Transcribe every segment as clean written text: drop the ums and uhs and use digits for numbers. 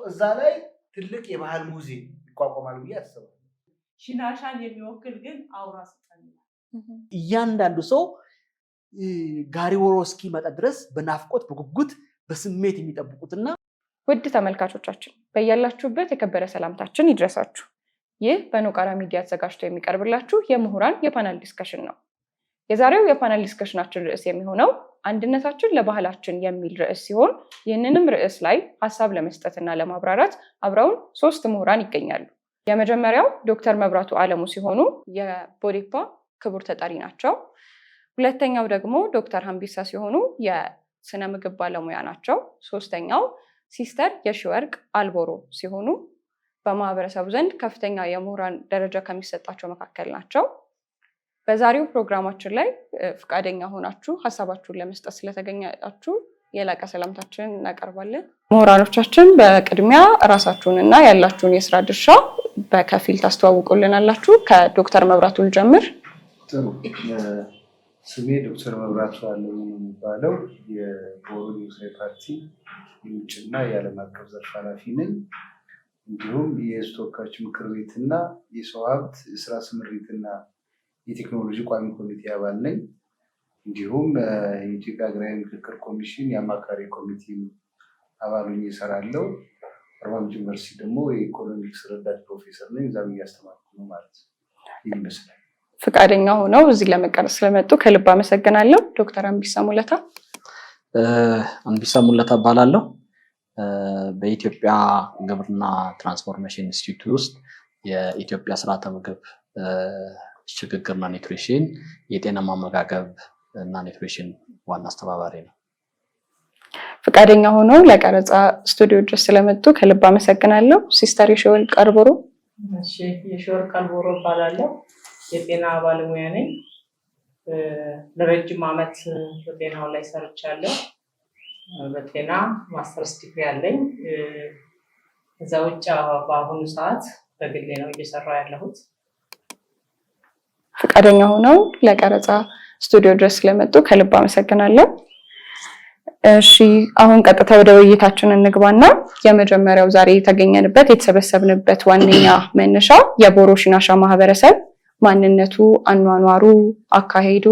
እዛ ላይ ትልቅ የባህል ሙዚየም ይቋቋማል ብዬ አስባለሁ። ሽናሻን የሚወክል ግን አውራ ስጠን ይላል። እያንዳንዱ ሰው ጋሪ ወሮ እስኪመጣ ድረስ በናፍቆት፣ በጉጉት፣ በስሜት የሚጠብቁትና ውድ ተመልካቾቻችን፣ በያላችሁበት የከበረ ሰላምታችን ይድረሳችሁ። ይህ በኖቃራ ሚዲያ ተዘጋጅቶ የሚቀርብላችሁ የምሁራን የ panel discussion ነው። የዛሬው የ panel discussion ኣችን ርዕስ የሚሆነው "አንድነታችን ለባህላችን" የሚል ርዕስ ሲሆን፣ ይህንንም ርዕስ ላይ ሀሳብ ለመስጠትና ለማብራራት አብረውን ሶስት ምሁራን ይገኛሉ። የመጀመሪያው ዶክተር መብራቱ አለሙ ሲሆኑ የቦዴፓ ክቡር ተጠሪ ናቸው። ሁለተኛው ደግሞ ዶክተር ሀምቢሳ ሲሆኑ የስነ ምግብ ባለሙያ ናቸው። ሶስተኛው ሲስተር የሺወርቅ አልቦሮ ሲሆኑ በማህበረሰቡ ዘንድ ከፍተኛ የምሁራን ደረጃ ከሚሰጣቸው መካከል ናቸው። በዛሬው ፕሮግራማችን ላይ ፈቃደኛ ሆናችሁ ሀሳባችሁን ለመስጠት ስለተገኛችሁ የላቀ ሰላምታችንን እናቀርባለን። ምሁራኖቻችን፣ በቅድሚያ ራሳችሁን እና ያላችሁን የስራ ድርሻ በከፊል ታስተዋውቁልናላችሁ። ከዶክተር መብራቱ ልጀምር። ጥሩ። ስሜ ዶክተር መብራቱ አለሙ ነው የሚባለው። የቦሮ ዴሞክራሲያዊ ፓርቲ የውጭና የዓለም አቀፍ ዘርፍ ኃላፊ ነኝ። እንዲሁም የሕዝብ ተወካዮች ምክር ቤትና የሰው ሀብት፣ የስራ ስምሪትና የቴክኖሎጂ ቋሚ ኮሚቴ አባል ነኝ። እንዲሁም የኢትዮጵያ ሀገራዊ ምክክር ኮሚሽን የአማካሪ ኮሚቴ አባል ሆኜ እሰራለሁ። አርባ ምንጭ ዩኒቨርሲቲ ደግሞ የኢኮኖሚክስ ረዳት ፕሮፌሰር ነኝ። እዛም እያስተማርኩ ነው ማለት ነው። ይህ ይመስላል። ፈቃደኛ ሆነው እዚህ ለመቀረጽ ስለመጡ ከልብ አመሰግናለሁ። ዶክተር አምቢሳ ሙለታ። አምቢሳ ሙለታ እባላለሁ። በኢትዮጵያ ግብርና ትራንስፎርሜሽን ኢንስቲትዩት ውስጥ የኢትዮጵያ ስርዓተ ምግብ ሽግግርና nutrition፣ የጤናማ አመጋገብ እና nutrition ዋና አስተባባሪ ነው። ፈቃደኛ ሆነው ለቀረጻ ስቱዲዮ ድረስ ስለመጡ ከልብ አመሰግናለሁ። ሲስተር የሺወርቅ አልቦሮ። እሺ፣ የሺወርቅ አልቦሮ እባላለሁ። የጤና ባለሙያ ነኝ። ለረጅም ዓመት በጤናው ላይ ሰርቻለሁ። በጤና master's degree አለኝ። ከዛ ውጭ በአሁኑ ሰዓት በግሌ ነው እየሰራሁ ያለሁት። ፈቃደኛ ሆነው ለቀረጻ ስቱዲዮ ድረስ ስለመጡ ከልብ አመሰግናለሁ። እሺ፣ አሁን ቀጥታ ወደ ውይይታችን እንግባና የመጀመሪያው ዛሬ የተገኘንበት፣ የተሰበሰብንበት ዋነኛ መነሻ የቦሮ ሽናሻ ማህበረሰብ ማንነቱ፣ አኗኗሩ፣ አካሄዱ፣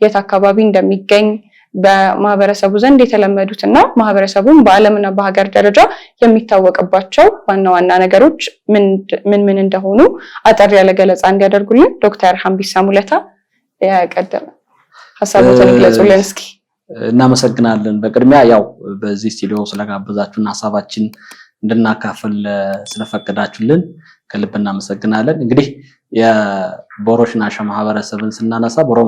የት አካባቢ እንደሚገኝ፣ በማህበረሰቡ ዘንድ የተለመዱት እና ማህበረሰቡን በዓለምና በሀገር ደረጃ የሚታወቅባቸው ዋና ዋና ነገሮች ምን ምን እንደሆኑ አጠር ያለ ገለጻ እንዲያደርጉልን ዶክተር ሀምቢሳ ሙለታ የቀደመ ሀሳቦትን ይግለጹልን እስኪ። እናመሰግናለን። በቅድሚያ ያው በዚህ ስቱዲዮ ስለጋበዛችሁን፣ ሀሳባችን እንድናካፍል ስለፈቀዳችሁልን ከልብ እናመሰግናለን። እንግዲህ የቦሮ ሽናሻ ማህበረሰብን ስናነሳ፣ ቦሮ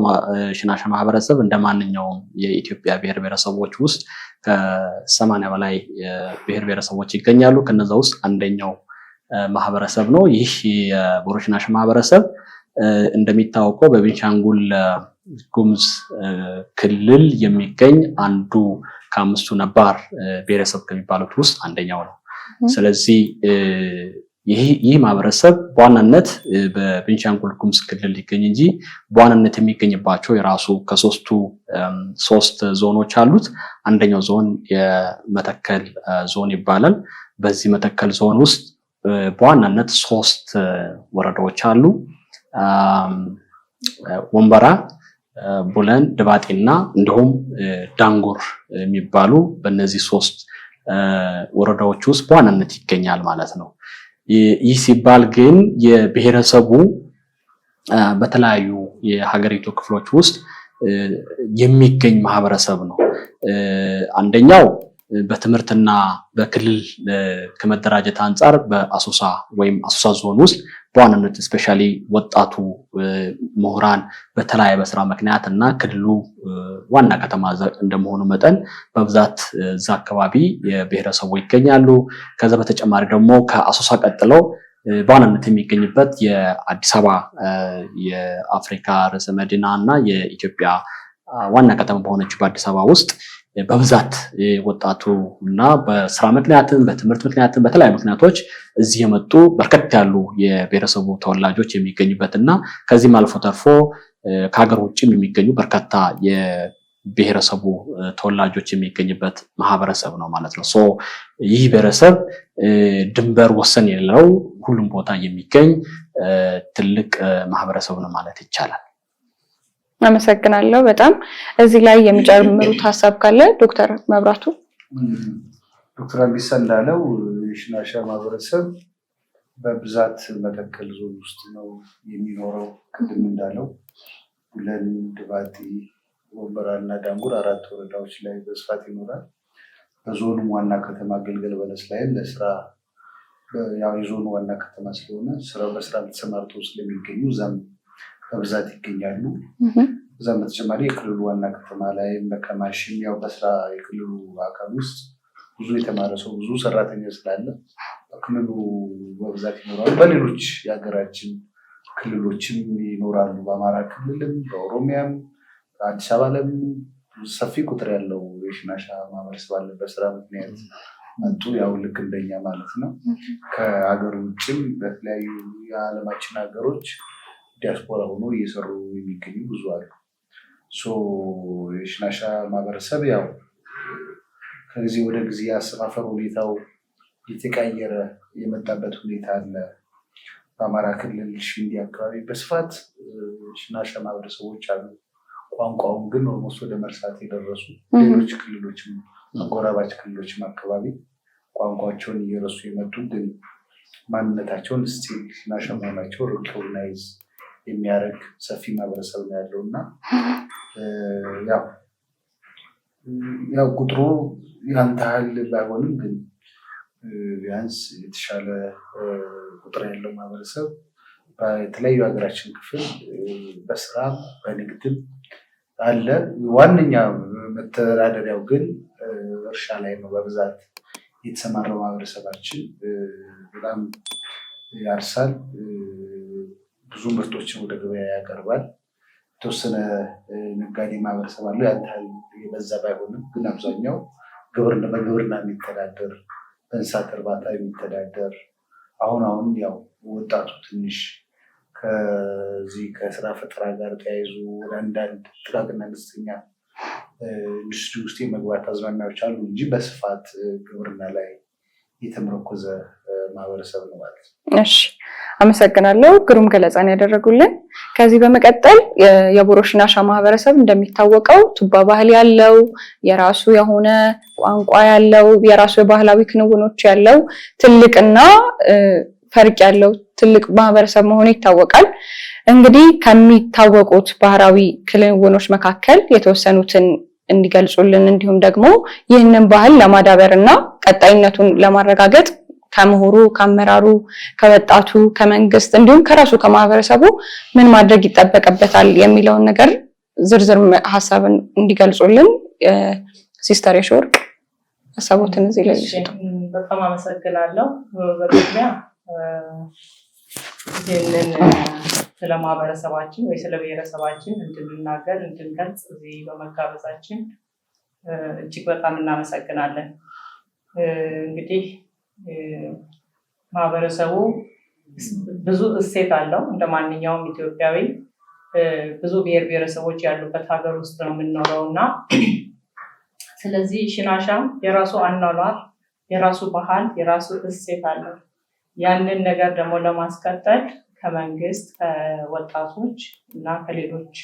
ሽናሻ ማህበረሰብ እንደ ማንኛውም የኢትዮጵያ ብሔር ብሔረሰቦች ውስጥ ከ80 በላይ ብሔር ብሔረሰቦች ይገኛሉ። ከነዛ ውስጥ አንደኛው ማህበረሰብ ነው። ይህ የቦሮ ሽናሻ ማህበረሰብ እንደሚታወቀው በቤንሻንጉል ጉሙዝ ክልል የሚገኝ አንዱ ከአምስቱ ነባር ብሔረሰብ ከሚባሉት ውስጥ አንደኛው ነው። ስለዚህ ይህ ማህበረሰብ በዋናነት በቤንሻንጉል ጉሙዝ ክልል ይገኝ እንጂ በዋናነት የሚገኝባቸው የራሱ ከሶስቱ ሶስት ዞኖች አሉት። አንደኛው ዞን የመተከል ዞን ይባላል። በዚህ መተከል ዞን ውስጥ በዋናነት ሶስት ወረዳዎች አሉ። ወንበራ፣ ቡለን፣ ድባጤና እንዲሁም ዳንጉር የሚባሉ በእነዚህ ሶስት ወረዳዎች ውስጥ በዋናነት ይገኛል ማለት ነው። ይህ ሲባል ግን የብሔረሰቡ በተለያዩ የሀገሪቱ ክፍሎች ውስጥ የሚገኝ ማህበረሰብ ነው። አንደኛው በትምህርትና በክልል ከመደራጀት አንጻር በአሶሳ ወይም አሶሳ ዞን ውስጥ በዋናነት especially ወጣቱ፣ ምሁራን በተለያየ በስራ ምክንያት እና ክልሉ ዋና ከተማ እንደመሆኑ መጠን በብዛት እዛ አካባቢ የብሔረሰቡ ይገኛሉ። ከዛ በተጨማሪ ደግሞ ከአሶሳ ቀጥለው በዋናነት የሚገኝበት የአዲስ አበባ፣ የአፍሪካ ርዕሰ መዲና እና የኢትዮጵያ ዋና ከተማ በሆነችው በአዲስ አበባ ውስጥ በብዛት ወጣቱ እና በስራ ምክንያትም፣ በትምህርት ምክንያትም፣ በተለያዩ ምክንያቶች እዚህ የመጡ በርከት ያሉ የብሔረሰቡ ተወላጆች የሚገኙበት እና ከዚህም አልፎ ተርፎ ከሀገር ውጭም የሚገኙ በርካታ ብሔረሰቡ ተወላጆች የሚገኝበት ማህበረሰብ ነው ማለት ነው። So ይህ ብሔረሰብ ድንበር ወሰን የሌለው ሁሉም ቦታ የሚገኝ ትልቅ ማህበረሰብ ነው ማለት ይቻላል። አመሰግናለሁ በጣም። እዚህ ላይ የሚጨምሩት ሀሳብ ካለ ዶክተር መብራቱ። ዶክተር አምቢሳ እንዳለው የሽናሻ ማህበረሰብ በብዛት መተከል ዞን ውስጥ ነው የሚኖረው። ቅድም እንዳለው ቡለን፣ ድባጢ፣ ወንበራ እና ዳንጉር አራት ወረዳዎች ላይ በስፋት ይኖራል። በዞኑም ዋና ከተማ ግልገል በለስ ላይም ለስራ ያው የዞኑ ዋና ከተማ ስለሆነ በስራ ተሰማርተው ስለሚገኙ እዛም በብዛት ይገኛሉ። እዛም በተጨማሪ የክልሉ ዋና ከተማ ላይም በከማሽም ያው በስራ የክልሉ አካል ውስጥ ብዙ የተማረ ሰው ብዙ ሰራተኛ ስላለ በክልሉ በብዛት ይኖራሉ። በሌሎች የሀገራችን ክልሎችም ይኖራሉ። በአማራ ክልልም፣ በኦሮሚያም፣ በአዲስ አበባ ላይም ሰፊ ቁጥር ያለው የሽናሻ ማህበረሰብ አለ። በስራ ምክንያት መጡ። ያው ልክ እንደኛ ማለት ነው። ከሀገር ውጭም በተለያዩ የዓለማችን ሀገሮች ዲያስፖራ ሆኖ እየሰሩ የሚገኙ ብዙ አሉ። የሽናሻ ማህበረሰብ ያው ከጊዜ ወደ ጊዜ የአሰፋፈር ሁኔታው እየተቀየረ የመጣበት ሁኔታ አለ። በአማራ ክልል ሽንዲ አካባቢ በስፋት ሽናሻ ማህበረሰቦች አሉ። ቋንቋውን ግን almost ወደ መርሳት የደረሱ ሌሎች ክልሎችም አጎራባች ክልሎችም አካባቢ ቋንቋቸውን እየረሱ የመጡ ግን ማንነታቸውን still ሽናሻ መሆናቸው recognize የሚያደርግ ሰፊ ማህበረሰብ ነው ያለው እና ያው ቁጥሩ ያን ያህል ባይሆንም ግን ቢያንስ የተሻለ ቁጥር ያለው ማህበረሰብ በተለያዩ ሀገራችን ክፍል በስራም በንግድም አለ። ዋነኛ መተዳደሪያው ግን እርሻ ላይ ነው በብዛት የተሰማራው ማህበረሰባችን በጣም ያርሳል። ብዙ ምርቶችን ወደ ገበያ ያቀርባል። የተወሰነ ነጋዴ ማህበረሰብ አለው። ያን ያህል የበዛ ባይሆንም ግን አብዛኛው በግብርና የሚተዳደር፣ በእንስሳት እርባታ የሚተዳደር፣ አሁን አሁን ያው ወጣቱ ትንሽ ከዚህ ከስራ ፈጠራ ጋር ተያይዞ ወደ አንዳንድ ጥቃቅንና አነስተኛ ኢንዱስትሪ ውስጥ የመግባት አዝማሚያዎች አሉ እንጂ በስፋት ግብርና ላይ የተመረኮዘ ማህበረሰብ ነው ማለት ነው። እሺ፣ አመሰግናለሁ። ግሩም ገለጻን ያደረጉልን። ከዚህ በመቀጠል የቦሮ ሽናሻ ማህበረሰብ እንደሚታወቀው ቱባ ባህል ያለው፣ የራሱ የሆነ ቋንቋ ያለው፣ የራሱ የባህላዊ ክንውኖች ያለው፣ ትልቅና ፈርቅ ያለው ትልቅ ማህበረሰብ መሆኑ ይታወቃል። እንግዲህ ከሚታወቁት ባህላዊ ክንውኖች መካከል የተወሰኑትን እንዲገልጹልን እንዲሁም ደግሞ ይህንን ባህል ለማዳበር እና ቀጣይነቱን ለማረጋገጥ ከምሁሩ፣ ከአመራሩ፣ ከወጣቱ፣ ከመንግስት እንዲሁም ከራሱ ከማህበረሰቡ ምን ማድረግ ይጠበቅበታል የሚለውን ነገር ዝርዝር ሀሳብን እንዲገልጹልን ሲስተር የሺወርቅ ሀሳቦትን እዚህ ላይ ይስጡ። በጣም አመሰግናለሁ። በቅድሚያ ይህንን ስለ ማህበረሰባችን ወይ ስለ ብሔረሰባችን እንድንናገር እንድንገልጽ እዚህ በመጋበዛችን እጅግ በጣም እናመሰግናለን። እንግዲህ ማህበረሰቡ ብዙ እሴት አለው። እንደ ማንኛውም ኢትዮጵያዊ ብዙ ብሔር ብሔረሰቦች ያሉበት ሀገር ውስጥ ነው የምንኖረው እና ስለዚህ ሽናሻም የራሱ አኗኗር፣ የራሱ ባህል፣ የራሱ እሴት አለው። ያንን ነገር ደግሞ ለማስቀጠል ከመንግስት፣ ከወጣቶች እና ከሌሎች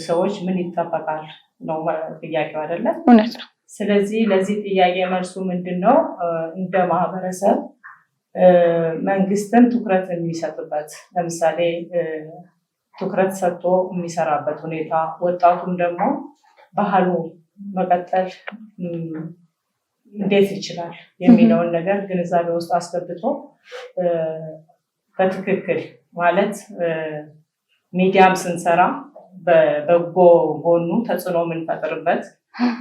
ሰዎች ምን ይጠበቃል ነው ጥያቄው አይደለም? እውነት ነው። ስለዚህ ለዚህ ጥያቄ መልሱ ምንድን ነው? እንደ ማህበረሰብ መንግስትን ትኩረት የሚሰጥበት፣ ለምሳሌ ትኩረት ሰጥቶ የሚሰራበት ሁኔታ፣ ወጣቱም ደግሞ ባህሉ መቀጠል እንዴት ይችላል የሚለውን ነገር ግንዛቤ ውስጥ አስገብቶ በትክክል ማለት ሚዲያም ስንሰራ በበጎ ጎኑ ተጽዕኖ የምንፈጥርበት፣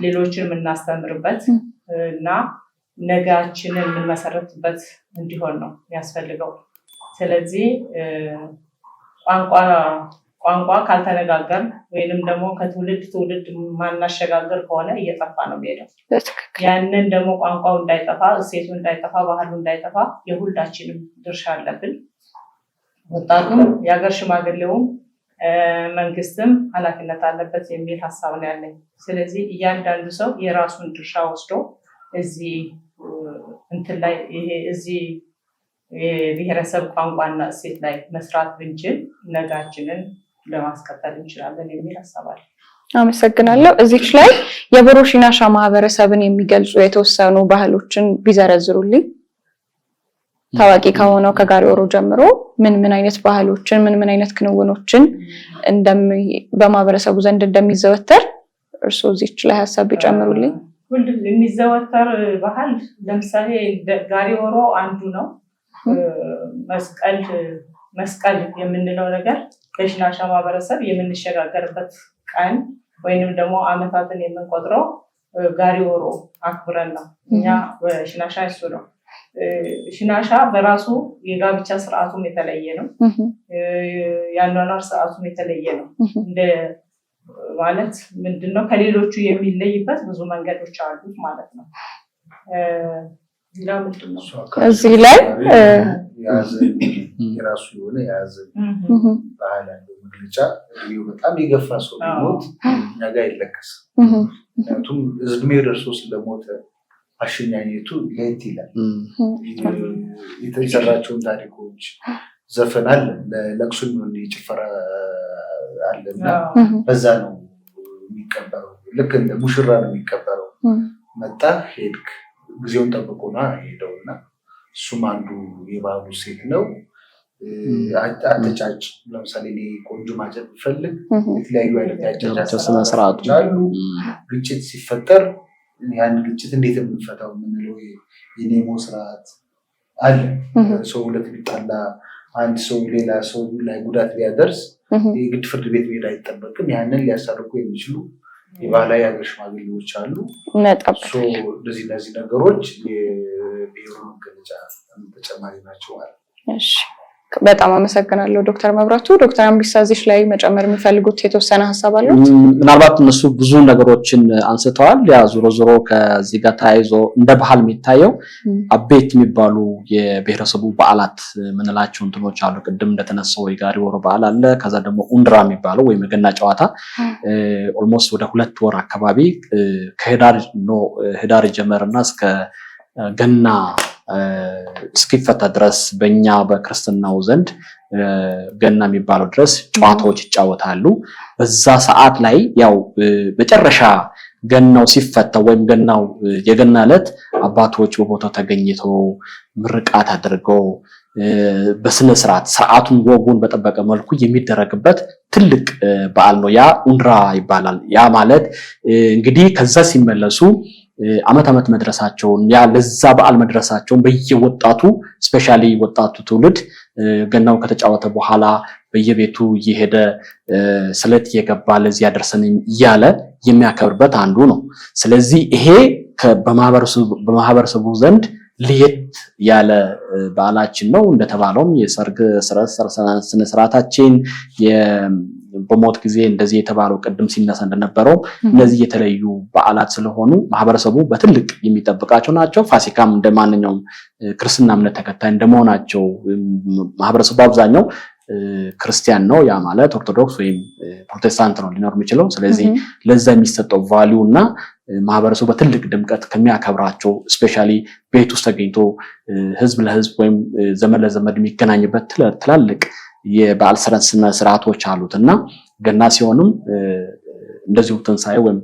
ሌሎችን የምናስተምርበት እና ነጋችንን የምንመሰረትበት እንዲሆን ነው የሚያስፈልገው። ስለዚህ ቋንቋ ካልተነጋገር ወይንም ደግሞ ከትውልድ ትውልድ ማናሸጋገር ከሆነ እየጠፋ ነው የሚሄደው። ያንን ደግሞ ቋንቋው እንዳይጠፋ፣ እሴቱ እንዳይጠፋ፣ ባህሉ እንዳይጠፋ የሁላችንም ድርሻ አለብን። ወጣቱም የሀገር ሽማግሌውም መንግስትም ኃላፊነት አለበት የሚል ሀሳብ ነው ያለኝ። ስለዚህ እያንዳንዱ ሰው የራሱን ድርሻ ወስዶ እዚህ እንትን ላይ ይሄ እዚህ የብሔረሰብ ቋንቋና እሴት ላይ መስራት ብንችል ነጋችንን ለማስቀጠል እንችላለን የሚል ሀሳብ አለ። አመሰግናለሁ። እዚች ላይ የቦሮ ሺናሻ ማህበረሰብን የሚገልጹ የተወሰኑ ባህሎችን ቢዘረዝሩልኝ። ታዋቂ ከሆነው ከጋሪ ኦሮ ጀምሮ ምን ምን አይነት ባህሎችን፣ ምን ምን አይነት ክንውኖችን በማህበረሰቡ ዘንድ እንደሚዘወተር እርስዎ እዚች ላይ ሀሳብ ቢጨምሩልኝ። ሁሉ የሚዘወተር ባህል ለምሳሌ ጋሪ ኦሮ አንዱ ነው። መስቀል መስቀል የምንለው ነገር በሽናሻ ማህበረሰብ የምንሸጋገርበት ቀን ወይንም ደግሞ አመታትን የምንቆጥረው ጋሪ ኦሮ አክብረን ነው። እኛ በሽናሻ እሱ ነው። ሽናሻ በራሱ የጋብቻ ስርዓቱም የተለየ ነው። የአኗኗር ስርዓቱም የተለየ ነው። እንደ ማለት ምንድነው ከሌሎቹ የሚለይበት ብዙ መንገዶች አሉት ማለት ነው። ሌላ ምንድን ነው? እዚህ ላይ የሀዘን የራሱ የሆነ የሀዘን ባህል ያለው መግለጫ። እድሜው በጣም የገፋ ሰው ቢሞት እኛ ጋር አይለቀስም። ምክንያቱም እድሜው ደርሶ ስለሞተ አሸኛኘቱ ለየት ይላል። የሰራቸውን ታሪኮች ዘፈን አለ፣ ለቅሶ የሚሆን የጭፈራ አለ እና በዛ ነው የሚቀበረው። ልክ እንደ ሙሽራ ነው የሚቀበረው። መጣ ሄድክ፣ ጊዜውን ጠብቆ ነው ሄደው እና እሱም አንዱ የባህሉ ሴት ነው። አተጫጭ ለምሳሌ እኔ ቆንጆ ማጨት ብፈልግ የተለያዩ አይነት የአጨጫጭ ስነስርዓቱ አሉ። ግጭት ሲፈጠር ያን ግጭት እንዴት የምንፈታው የምንለው የኔሞ ስርዓት አለ። ሰው ሁለት ቢጣላ፣ አንድ ሰው ሌላ ሰው ላይ ጉዳት ቢያደርስ የግድ ፍርድ ቤት መሄድ አይጠበቅም። ያንን ሊያሳርቁ የሚችሉ የባህላዊ ሀገር ሽማግሌዎች አሉ። እነዚህ እነዚህ ነገሮች የብሔሩ መገለጫ ተጨማሪ ናቸው ማለት ነው። በጣም አመሰግናለሁ ዶክተር መብራቱ። ዶክተር አምቢሳ እዚህ ላይ መጨመር የሚፈልጉት የተወሰነ ሀሳብ አሉት? ምናልባት እነሱ ብዙ ነገሮችን አንስተዋል። ያ ዞሮ ዞሮ ከዚህ ጋር ተያይዞ እንደ ባህል የሚታየው አቤት የሚባሉ የብሔረሰቡ በዓላት የምንላቸው እንትኖች አሉ። ቅድም እንደተነሳው የጋሪ ወሮ በዓል አለ። ከዛ ደግሞ ኡንድራ የሚባለው ወይም የገና ጨዋታ almost ወደ 2 ወር አካባቢ ከህዳር ህዳር ይጀመርና እስከ ገና እስኪፈታ ድረስ በእኛ በክርስትናው ዘንድ ገና የሚባለው ድረስ ጨዋታዎች ይጫወታሉ። በዛ ሰዓት ላይ ያው መጨረሻ ገናው ሲፈታ ወይም ገናው የገና ዕለት አባቶች በቦታው ተገኝተው ምርቃት አድርገው በስነ ስርዓት ስርዓቱን ወጉን በጠበቀ መልኩ የሚደረግበት ትልቅ በዓል ነው። ያ ኡንድራ ይባላል። ያ ማለት እንግዲህ ከዛ ሲመለሱ አመት አመት መድረሳቸውን፣ ያ ለዛ በዓል መድረሳቸውን በየወጣቱ specially ወጣቱ ትውልድ ገናው ከተጫወተ በኋላ በየቤቱ እየሄደ ስለት እየገባ ለዚህ ያደርሰን እያለ የሚያከብርበት አንዱ ነው። ስለዚህ ይሄ በማህበረሰቡ ዘንድ ለየት ያለ በዓላችን ነው። እንደተባለውም የሰርግ ስነስርዓታችን፣ በሞት ጊዜ እንደዚህ የተባለው ቅድም ሲነሳ እንደነበረው እነዚህ የተለዩ በዓላት ስለሆኑ ማህበረሰቡ በትልቅ የሚጠብቃቸው ናቸው። ፋሲካም እንደ ማንኛውም ክርስትና እምነት ተከታይ እንደመሆናቸው ማህበረሰቡ አብዛኛው ክርስቲያን ነው። ያ ማለት ኦርቶዶክስ ወይም ፕሮቴስታንት ነው ሊኖር የሚችለው። ስለዚህ ለዛ የሚሰጠው value እና ማህበረሰቡ በትልቅ ድምቀት ከሚያከብራቸው specially ቤት ውስጥ ተገኝቶ ህዝብ ለህዝብ ወይም ዘመድ ለዘመድ የሚገናኝበት ትላልቅ የበዓል ስነ ስርዓቶች አሉት እና ገና ሲሆንም እንደዚሁ ትንሳኤ ወይም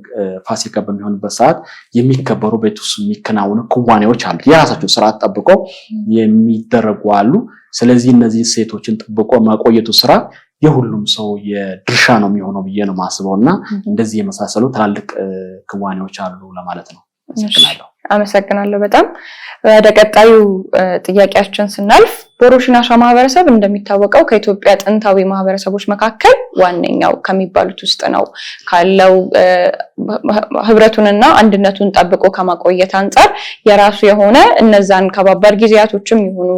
ፋሲካ በሚሆንበት ሰዓት የሚከበሩ ቤት ውስጥ የሚከናወኑ ክዋኔዎች አሉ። የራሳቸው ስርዓት ጠብቆ የሚደረጉ አሉ። ስለዚህ እነዚህ ሴቶችን ጠብቆ ማቆየቱ ስራ የሁሉም ሰው የድርሻ ነው የሚሆነው ብዬ ነው የማስበው እና እንደዚህ የመሳሰሉ ትላልቅ ክዋኔዎች አሉ ለማለት ነው። አመሰግናለሁ። አመሰግናለሁ በጣም። ወደ ቀጣዩ ጥያቄያችን ስናልፍ ቦሮ ሺናሻ ማህበረሰብ እንደሚታወቀው ከኢትዮጵያ ጥንታዊ ማህበረሰቦች መካከል ዋነኛው ከሚባሉት ውስጥ ነው። ካለው ህብረቱንና አንድነቱን ጠብቆ ከማቆየት አንጻር የራሱ የሆነ እነዛን ከባባድ ጊዜያቶችም ይሁኑ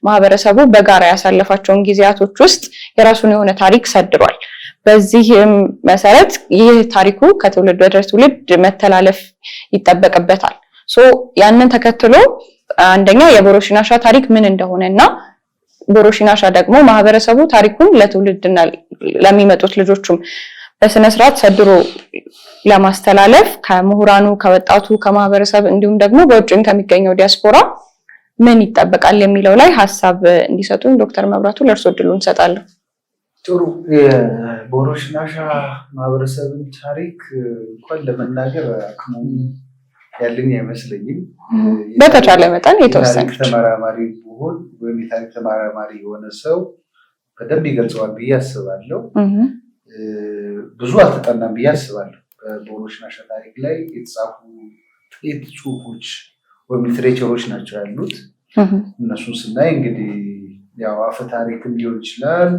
ማህበረሰቡ በጋራ ያሳለፋቸውን ጊዜያቶች ውስጥ የራሱን የሆነ ታሪክ ሰድሯል። በዚህም መሰረት ይህ ታሪኩ ከትውልድ ወደ ትውልድ መተላለፍ ይጠበቅበታል። So ያንን ተከትሎ አንደኛ የቦሮ ሺናሻ ታሪክ ምን እንደሆነ እና ቦሮ ሺናሻ ደግሞ ማህበረሰቡ ታሪኩን ለትውልድና ለሚመጡት ልጆቹም በስነስርዓት ሰድሮ ለማስተላለፍ ከምሁራኑ፣ ከወጣቱ፣ ከማህበረሰብ እንዲሁም ደግሞ በውጭም ከሚገኘው ዲያስፖራ ምን ይጠበቃል የሚለው ላይ ሀሳብ እንዲሰጡን ዶክተር መብራቱ ለእርሶ እድሉን እንሰጣለሁ። ጥሩ። የቦሮ ሽናሻ ማህበረሰብን ታሪክ እንኳን ለመናገር አቅሙ ያለኝ አይመስለኝም። በተቻለ መጠን የታሪክ የተወሰነች ተመራማሪ ብሆን ወይም የታሪክ ተመራማሪ የሆነ ሰው በደንብ ይገልጸዋል ብዬ አስባለሁ። ብዙ አልተጠናም ብዬ አስባለሁ። በቦሮ ሽናሻ ታሪክ ላይ የተጻፉ ጥቂት ጽሁፎች ወይም literature ኦች ናቸው ያሉት። እነሱን ስናይ እንግዲህ ያው አፈ ታሪክም ሊሆን ይችላል።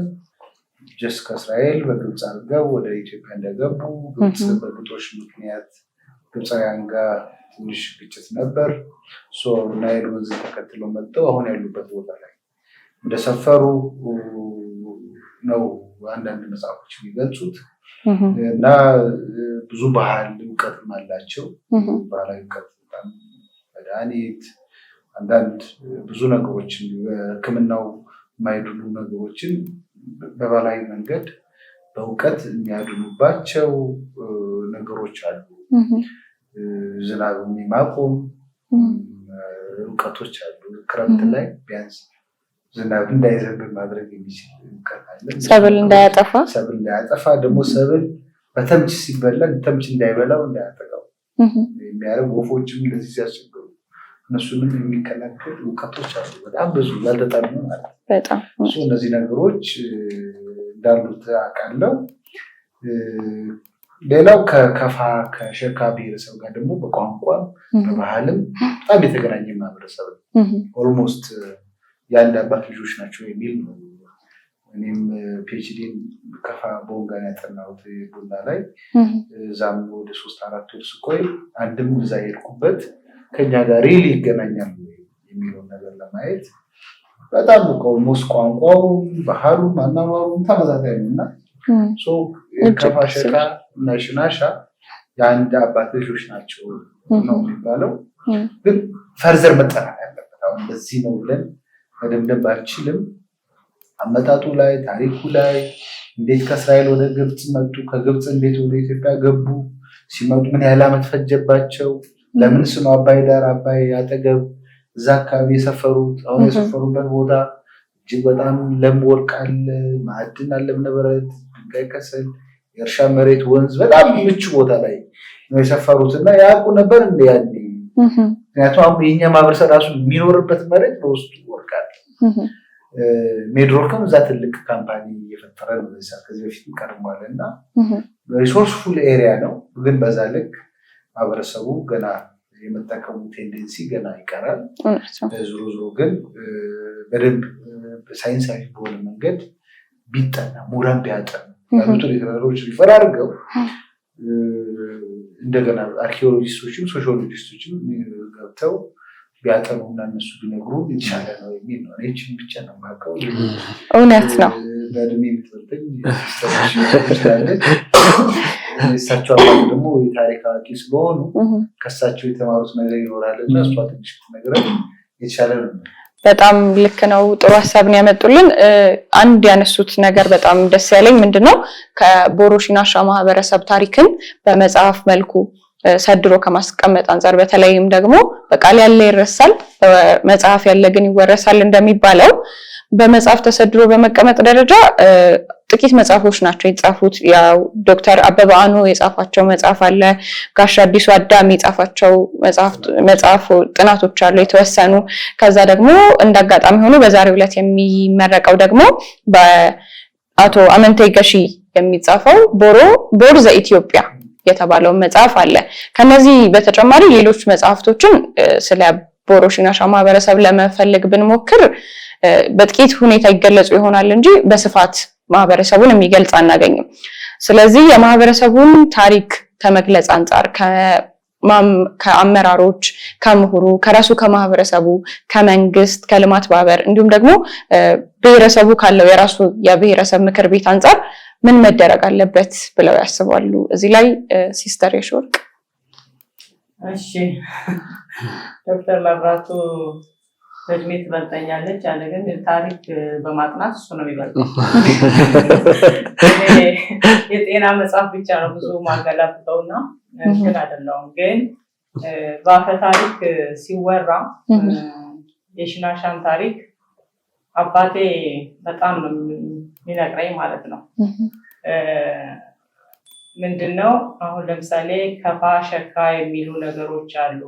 Just ከእስራኤል በግብፅ አድርገው ወደ ኢትዮጵያ እንደገቡ፣ ግብፅ በግጦሽ ምክንያት ግብፃውያን ጋር ትንሽ ግጭት ነበር። ናይል ወንዝ ተከትለው መጥተው አሁን ያሉበት ቦታ ላይ እንደሰፈሩ ነው አንዳንድ መጽሐፎች የሚገልጹት። እና ብዙ ባህል እውቀትም አላቸው። ባህላዊ እውቀት በጣም መድኃኒት፣ አንዳንድ ብዙ ነገሮችን፣ በሕክምናው የማይድኑ ነገሮችን በባህላዊ መንገድ በእውቀት የሚያድኑባቸው ነገሮች አሉ። ዝናብ የማቆም እውቀቶች አሉ። ክረምት ላይ ቢያንስ ዝናብ እንዳይዘንብ ማድረግ የሚችል እውቀት አለ። ሰብል እንዳያጠፋ። ሰብል እንዳያጠፋ፣ ደግሞ ሰብል በተምች ሲበላ ተምች እንዳይበላው፣ እንዳያጠቃው የሚያደርግ፣ ወፎችም እንደዚህ ሲያስቸግሩ እነሱንም የሚከላከል እውቀቶች አሉ። በጣም ብዙ ያልተጠኑ ማለት ነው። በጣም እነዚህ ነገሮች እንዳሉት አውቃለሁ። ሌላው ከከፋ ከሸካ ብሔረሰብ ጋር ደግሞ በቋንቋ በባህልም በጣም የተገናኘ ማህበረሰብ ነው። Almost የአንድ አባት ልጆች ናቸው የሚል ነው። እኔም PhD ን ከፋ ቦንጋን ያጠናሁት ቡና ላይ። እዛም ወደ 3-4 ወር ስቆይ አንድም እዛ የሄድኩበት ከኛ ጋር really ይገናኛል የሚለውን ነገር ለማየት፣ በጣም almost ቋንቋውም ባህሉም አኗኗሩም ተመሳሳይ ነው እና ከፋ፣ ሸካ እና ሽናሻ የአንድ አባት ልጆች ናቸው ነው የሚባለው። ግን further መጠናት ያለበት፣ አሁን እንደዚህ ነው ብለን መደምደም ባልችልም፣ አመጣጡ ላይ፣ ታሪኩ ላይ፣ እንዴት ከእስራኤል ወደ ግብፅ መጡ፣ ከግብፅ እንዴት ወደ ኢትዮጵያ ገቡ፣ ሲመጡ ምን ያህል ዓመት ፈጀባቸው፣ ለምንስ ነው አባይ ዳር፣ አባይ አጠገብ እዛ አካባቢ የሰፈሩት? አሁን የሰፈሩበት ቦታ እጅግ በጣም ለም ወርቅ አለ፣ ማዕድን አለ፣ እብነበረድ፣ ድንጋይ ከሰል፣ የእርሻ መሬት፣ ወንዝ፣ በጣም ምቹ ቦታ ላይ ነው የሰፈሩት እና ያውቁ ነበር እንደ ያኔ? ምክንያቱም አሁን የኛ ማህበረሰብ ራሱ የሚኖርበት መሬት በውስጡ ወርቅ አለ። ሚድሮክም እዛ ትልቅ company እየፈጠረ ነው። ከዚህ በፊትም ቀድሟል እና resourceful area ነው። ግን በዛ ልክ ማህበረሰቡ ገና የመጠቀሙ tendency ገና ይቀራል። ዞሮ ዞሮ ግን በደንብ ሳይንሳዊ በሆነ መንገድ ቢጠና፣ ምሁራን ቢያጠኑ፣ ያሉትን literature ኦች refer አድርገው፣ እንደገና archaeologist ኦችም sociologist ኦችም ገብተው ቢያጠኑ እና እነሱ ቢነግሩ የተሻለ ነው የሚል ነው። ይህችን ብቻ ነው የማውቀው። እውነት ነው። በእድሜ የምትበልጠኝ sister እሳቸው አባት ደግሞ የታሪክ አዋቂ ስለሆኑ ከእሳቸው የተማሩት ነገር ይኖራል እና እሷ ትንሽ ብትነግረን የተሻለ ነው። በጣም ልክ ነው። ጥሩ ሀሳብ ነው ያመጡልን። አንድ ያነሱት ነገር በጣም ደስ ያለኝ ምንድነው፣ ከቦሮ ሺናሻ ማህበረሰብ ታሪክን በመጽሐፍ መልኩ ሰድሮ ከማስቀመጥ አንጻር፣ በተለይም ደግሞ በቃል ያለ ይረሳል፣ በመጽሐፍ ያለ ግን ይወረሳል እንደሚባለው፣ በመጽሐፍ ተሰድሮ በመቀመጥ ደረጃ ጥቂት መጽሐፎች ናቸው የተጻፉት። ያው ዶክተር አበበ አኖ የጻፋቸው መጽሐፍ አለ። ጋሽ አዲሱ አዳም የጻፋቸው መጽሐፍ ጥናቶች አሉ የተወሰኑ። ከዛ ደግሞ እንደ አጋጣሚ ሆኖ በዛሬው ዕለት የሚመረቀው ደግሞ በአቶ አመንቴ ገሺ የሚጻፈው ቦሮ ቦር ዘኢትዮጵያ የተባለው መጽሐፍ አለ። ከነዚህ በተጨማሪ ሌሎች መጽሐፍቶችን ስለ ቦሮ ሺናሻ ማህበረሰብ ለመፈለግ ብንሞክር በጥቂት ሁኔታ ይገለጹ ይሆናል እንጂ በስፋት ማህበረሰቡን የሚገልጽ አናገኝም። ስለዚህ የማህበረሰቡን ታሪክ ከመግለጽ አንጻር ከአመራሮች፣ ከምሁሩ፣ ከራሱ ከማህበረሰቡ፣ ከመንግስት፣ ከልማት ማህበር እንዲሁም ደግሞ ብሔረሰቡ ካለው የራሱ የብሔረሰብ ምክር ቤት አንጻር ምን መደረግ አለበት ብለው ያስባሉ? እዚህ ላይ ሲስተር የሽወርቅ። እሺ፣ ዶክተር መብራቱ በእድሜ ትበልጠኛለች አለ፣ ግን ታሪክ በማጥናት እሱ ነው የሚበልጠው። የጤና መጽሐፍ ብቻ ነው ብዙ ማገላብጠው እና እንትን አይደለሁም። ግን በአፈ ታሪክ ሲወራ የሽናሻን ታሪክ አባቴ በጣም ነው የሚነግረኝ ማለት ነው። ምንድነው አሁን ለምሳሌ ከፋ ሸካ የሚሉ ነገሮች አሉ።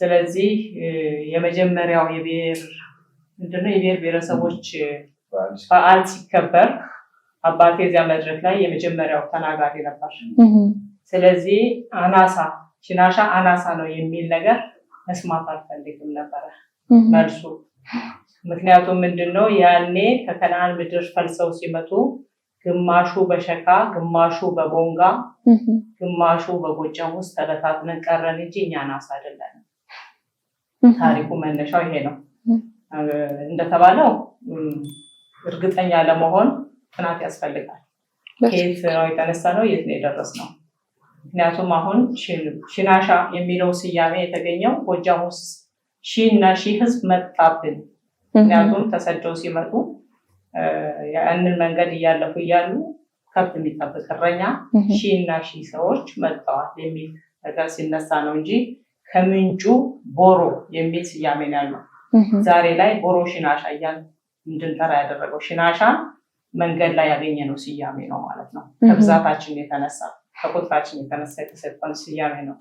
ስለዚህ የመጀመሪያው የብሔር ምንድነው የብሔር ብሔረሰቦች በዓል ሲከበር አባቴ እዚያ መድረክ ላይ የመጀመሪያው ተናጋሪ ነበር። ስለዚህ አናሳ ሽናሻ አናሳ ነው የሚል ነገር መስማት አልፈልግም ነበረ መልሱ። ምክንያቱም ምንድነው ያኔ ከከነዓን ምድር ፈልሰው ሲመጡ ግማሹ በሸካ ግማሹ በቦንጋ ግማሹ በጎጃም ውስጥ ተበታትነን ቀረን እንጂ እኛ አናሳ አይደለንም። ታሪኩ መነሻው ይሄ ነው። እንደተባለው እርግጠኛ ለመሆን ጥናት ያስፈልጋል። ከየት ነው የተነሳ ነው፣ የት ነው የደረስነው? ምክንያቱም አሁን ሽናሻ የሚለው ስያሜ የተገኘው ጎጃም ውስጥ ሺህ እና ሺህ ህዝብ መጣብን። ምክንያቱም ተሰደው ሲመጡ ያንን መንገድ እያለፉ እያሉ ከብት የሚጠብቅ እረኛ ሺህ እና ሺህ ሰዎች መጥተዋል የሚል ነገር ሲነሳ ነው እንጂ ከምንጩ ቦሮ የሚል ስያሜ ነው ያለው። ዛሬ ላይ ቦሮ ሽናሻ እያልን እንድንጠራ ያደረገው ሽናሻ መንገድ ላይ ያገኘነው ስያሜ ነው ማለት ነው። ከብዛታችን የተነሳ ከቁጥራችን የተነሳ የተሰጠን ስያሜ ነው።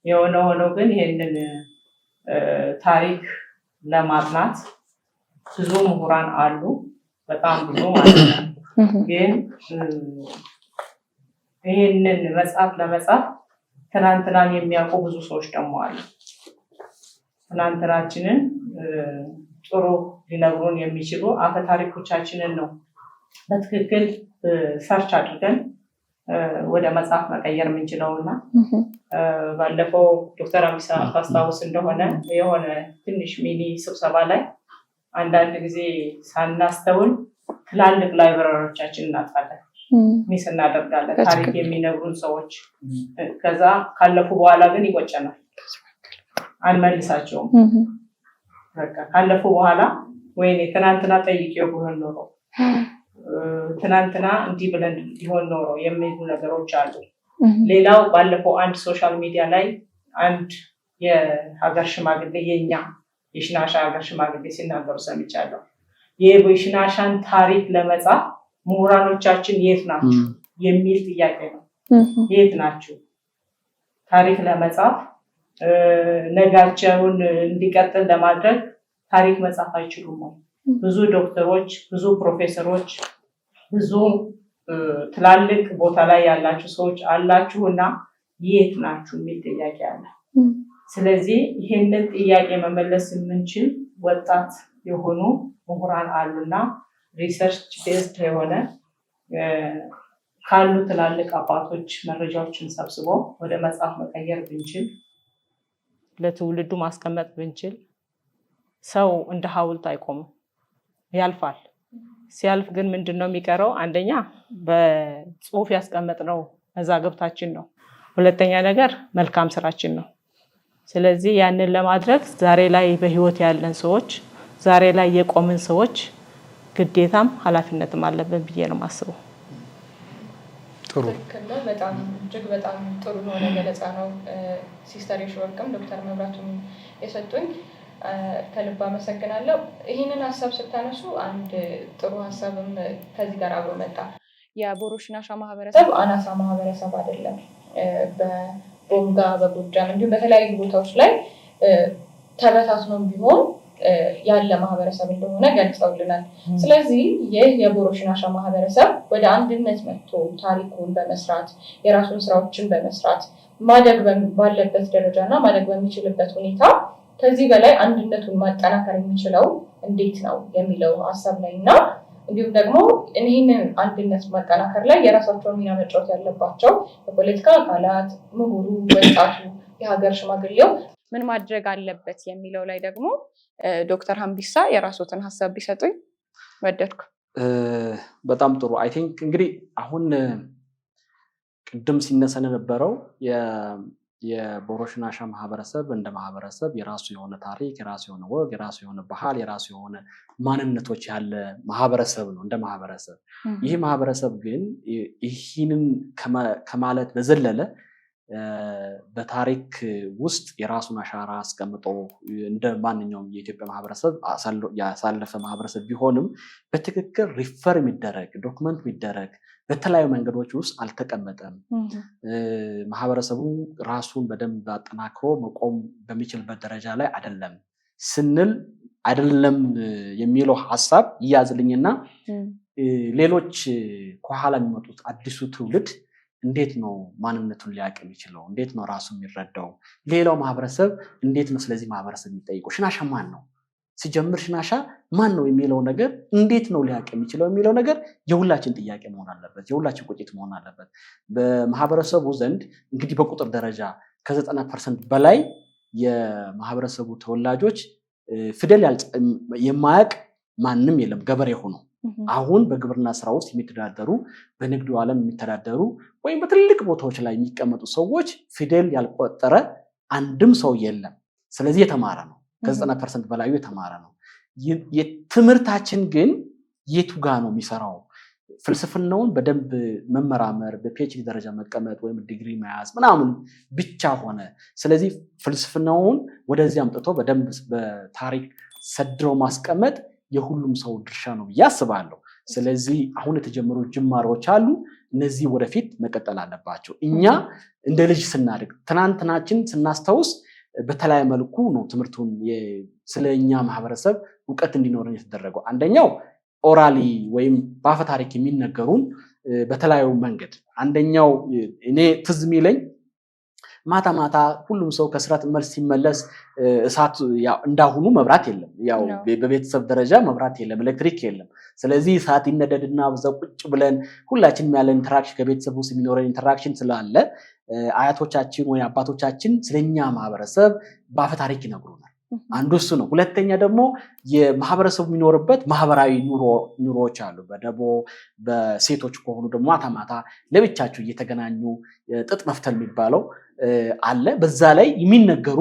የሆነ ሆኖ ግን ይህንን ታሪክ ለማጥናት ብዙ ምሁራን አሉ፣ በጣም ብዙ ማለት ነው። ግን ይህንን መጽሐፍ ለመጻፍ ትናንትናን የሚያውቁ ብዙ ሰዎች ደግሞ አሉ። ትናንትናችንን ጥሩ ሊነግሩን የሚችሉ አፈ ታሪኮቻችንን ነው በትክክል search አድርገን ወደ መጽሐፍ መቀየር የምንችለው እና ባለፈው ዶክተር አሚሳ ታስታውስ እንደሆነ የሆነ ትንሽ mini ስብሰባ ላይ አንዳንድ ጊዜ ሳናስተውል ትላልቅ library ዎቻችን እናጣለን፣ miss እናደርጋለን። ታሪክ የሚነግሩን ሰዎች ከዛ ካለፉ በኋላ ግን ይቆጨናል፣ አንመልሳቸውም። በቃ ካለፉ በኋላ ወይኔ ትናንትና ጠይቄው ቢሆን ኖሮ፣ ትናንትና እንዲህ ብለን ቢሆን ኖሮ የሚሉ ነገሮች አሉ። ሌላው ባለፈው አንድ social media ላይ አንድ የሀገር ሽማግሌ የኛ የሽናሻ ሀገር ሽማግሌ ሲናገሩ ሰምቻለሁ። የሽናሻን ታሪክ ለመጻፍ ምሁራኖቻችን የት ናችሁ የሚል ጥያቄ ነው። የት ናችሁ? ታሪክ ለመጻፍ ነጋቸውን እንዲቀጥል ለማድረግ ታሪክ መጻፍ አይችሉም ወይ? ብዙ ዶክተሮች፣ ብዙ ፕሮፌሰሮች፣ ብዙ ትላልቅ ቦታ ላይ ያላችሁ ሰዎች አላችሁ እና የት ናችሁ የሚል ጥያቄ አለ። ስለዚህ ይህንን ጥያቄ መመለስ የምንችል ወጣት የሆኑ ምሁራን አሉና research based የሆነ ካሉ ትላልቅ አባቶች መረጃዎችን ሰብስቦ ወደ መጽሐፍ መቀየር ብንችል፣ ለትውልዱ ማስቀመጥ ብንችል፣ ሰው እንደ ሐውልት አይቆምም፣ ያልፋል። ሲያልፍ ግን ምንድን ነው የሚቀረው? አንደኛ በጽሁፍ ያስቀመጥነው መዛግብታችን ነው። ሁለተኛ ነገር መልካም ስራችን ነው። ስለዚህ ያንን ለማድረግ ዛሬ ላይ በህይወት ያለን ሰዎች፣ ዛሬ ላይ የቆምን ሰዎች ግዴታም ኃላፊነትም አለብን ብዬ ነው የማስበው። ጥሩ፣ ትክክል ነው። በጣም እጅግ በጣም ጥሩ የሆነ ገለጻ ነው ሲስተር የሺወርቅም ዶክተር መብራቱም የሰጡኝ፣ ከልብ አመሰግናለሁ። ይህንን ሀሳብ ስታነሱ አንድ ጥሩ ሀሳብም ከዚህ ጋር አብሮ መጣ። የቦሮ ሽናሻ ማህበረሰብ አናሳ ማህበረሰብ አይደለም። በቦንጋ በጎጃም እንዲሁም በተለያዩ ቦታዎች ላይ ተበታትኖም ቢሆን ያለ ማህበረሰብ እንደሆነ ገልጸውልናል። ስለዚህ ይህ የቦሮ ሽናሻ ማህበረሰብ ወደ አንድነት መጥቶ ታሪኩን በመስራት፣ የራሱን ስራዎችን በመስራት ማደግ ባለበት ደረጃ እና ማደግ በሚችልበት ሁኔታ ከዚህ በላይ አንድነቱን ማጠናከር የሚችለው እንዴት ነው የሚለው ሀሳብ ላይ እና እንዲሁም ደግሞ ይህንን አንድነት ማጠናከር ላይ የራሳቸውን ሚና መጫወት ያለባቸው የፖለቲካ አካላት፣ ምሁሩ፣ ወጣቱ፣ የሀገር ሽማግሌው ምን ማድረግ አለበት የሚለው ላይ ደግሞ ዶክተር ሀምቢሳ የራስዎትን ሀሳብ ቢሰጡኝ ወደድኩ። በጣም ጥሩ። I think እንግዲህ አሁን ቅድም ሲነሳ የነበረው የቦሮ ሽናሻ ማህበረሰብ እንደ ማህበረሰብ የራሱ የሆነ ታሪክ፣ የራሱ የሆነ ወግ፣ የራሱ የሆነ ባህል፣ የራሱ የሆነ ማንነቶች ያለ ማህበረሰብ ነው እንደ ማህበረሰብ። ይህ ማህበረሰብ ግን ይህንን ከማለት በዘለለ በታሪክ ውስጥ የራሱን አሻራ አስቀምጦ እንደ ማንኛውም የኢትዮጵያ ማህበረሰብ ያሳለፈ ማህበረሰብ ቢሆንም በትክክል refer የሚደረግ፣ document የሚደረግ በተለያዩ መንገዶች ውስጥ አልተቀመጠም። ማህበረሰቡ ራሱን በደንብ አጠናክሮ መቆም በሚችልበት ደረጃ ላይ አይደለም ስንል አይደለም የሚለው ሀሳብ ይያዝልኝና ሌሎች ከኋላ የሚመጡት አዲሱ ትውልድ እንዴት ነው ማንነቱን ሊያውቅ የሚችለው? እንዴት ነው ራሱ የሚረዳው? ሌላው ማህበረሰብ እንዴት ነው ስለዚህ ማህበረሰብ የሚጠይቀው? ሽናሻ ማን ነው? ሲጀምር ሽናሻ ማን ነው የሚለው ነገር እንዴት ነው ሊያውቅ የሚችለው የሚለው ነገር የሁላችን ጥያቄ መሆን አለበት። የሁላችን ቁጭት መሆን አለበት። በማህበረሰቡ ዘንድ እንግዲህ በቁጥር ደረጃ ከ90% በላይ የማህበረሰቡ ተወላጆች ፊደል የማያውቅ ማንም የለም ገበሬ ሆኖ። አሁን በግብርና ስራ ውስጥ የሚተዳደሩ፣ በንግዱ ዓለም የሚተዳደሩ ወይም በትልቅ ቦታዎች ላይ የሚቀመጡ ሰዎች ፊደል ያልቆጠረ አንድም ሰው የለም። ስለዚህ የተማረ ነው። ከ90% በላዩ የተማረ ነው። የትምህርታችን ግን የቱ ጋ ነው የሚሰራው? ፍልስፍናውን በደንብ መመራመር፣ በ PhD ደረጃ መቀመጥ ወይም ዲግሪ መያዝ ምናምን ብቻ ሆነ። ስለዚህ ፍልስፍናውን ወደዚህ አምጥቶ በደንብ በታሪክ ሰድሮ ማስቀመጥ የሁሉም ሰው ድርሻ ነው ብዬ አስባለሁ። ስለዚህ አሁን የተጀመሩ ጅማሮች አሉ። እነዚህ ወደፊት መቀጠል አለባቸው። እኛ እንደ ልጅ ስናድግ ትናንትናችን ስናስታውስ በተለያየ መልኩ ነው ትምህርቱን ስለኛ ማህበረሰብ እውቀት እንዲኖረን የተደረገው። አንደኛው orally ወይም በአፈ ታሪክ የሚነገሩን በተለያዩ መንገድ። አንደኛው እኔ ትዝ የሚለኝ ማታ ማታ ሁሉም ሰው ከስራ መልስ ሲመለስ እሳት፣ እንዳሁኑ መብራት የለም። ያው በቤተሰብ ደረጃ መብራት የለም፣ ኤሌክትሪክ የለም። ስለዚህ እሳት ይነደድና በዛ ቁጭ ብለን ሁላችንም ያለን interaction፣ ከቤተሰብ ውስጥ የሚኖረን interaction ስላለ አያቶቻችን ወይ አባቶቻችን ስለኛ ማህበረሰብ በአፈ ታሪክ ይነግሩናል። አንዱ እሱ ነው። ሁለተኛ ደግሞ የማህበረሰቡ የሚኖርበት ማህበራዊ ኑሮዎች አሉ። በደቦ፣ በሴቶች ከሆኑ ደግሞ ማታ ማታ ለብቻቸው እየተገናኙ ጥጥ መፍተል የሚባለው አለ። በዛ ላይ የሚነገሩ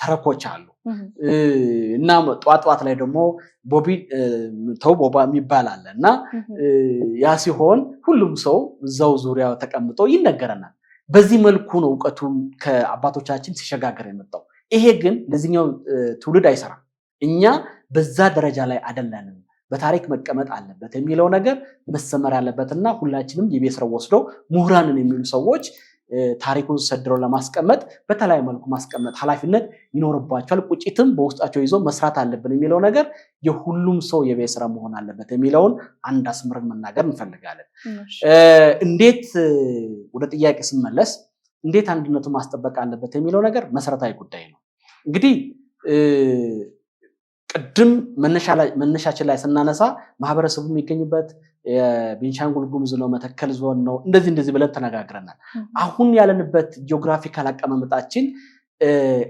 ተረኮች አሉ እና ጠዋት ጠዋት ላይ ደግሞ ቦቢ ተው ቦባ የሚባል አለ እና ያ ሲሆን ሁሉም ሰው እዛው ዙሪያ ተቀምጦ ይነገረናል። በዚህ መልኩ ነው እውቀቱን ከአባቶቻችን ሲሸጋገር የመጣው። ይሄ ግን ለዚህኛው ትውልድ አይሰራም። እኛ በዛ ደረጃ ላይ አይደለንም። በታሪክ መቀመጥ አለበት የሚለው ነገር መሰመር ያለበትና ሁላችንም የቤት ስራ ወስደው ምሁራንን የሚሉ ሰዎች ታሪኩን ሰድረው ለማስቀመጥ በተለያዩ መልኩ ማስቀመጥ ኃላፊነት ይኖርባቸዋል። ቁጭትም በውስጣቸው ይዞ መስራት አለብን የሚለው ነገር የሁሉም ሰው የቤት ስራ መሆን አለበት የሚለውን አንድ አስምረን መናገር እንፈልጋለን። እንዴት፣ ወደ ጥያቄ ስመለስ፣ እንዴት አንድነቱን ማስጠበቅ አለበት የሚለው ነገር መሰረታዊ ጉዳይ ነው። እንግዲህ ቅድም መነሻችን ላይ ስናነሳ ማህበረሰቡ የሚገኝበት የቤንሻንጉል ጉሙዝ ነው፣ መተከል ዞን ነው፣ እንደዚህ እንደዚህ ብለን ተነጋግረናል። አሁን ያለንበት geographical አቀማመጣችን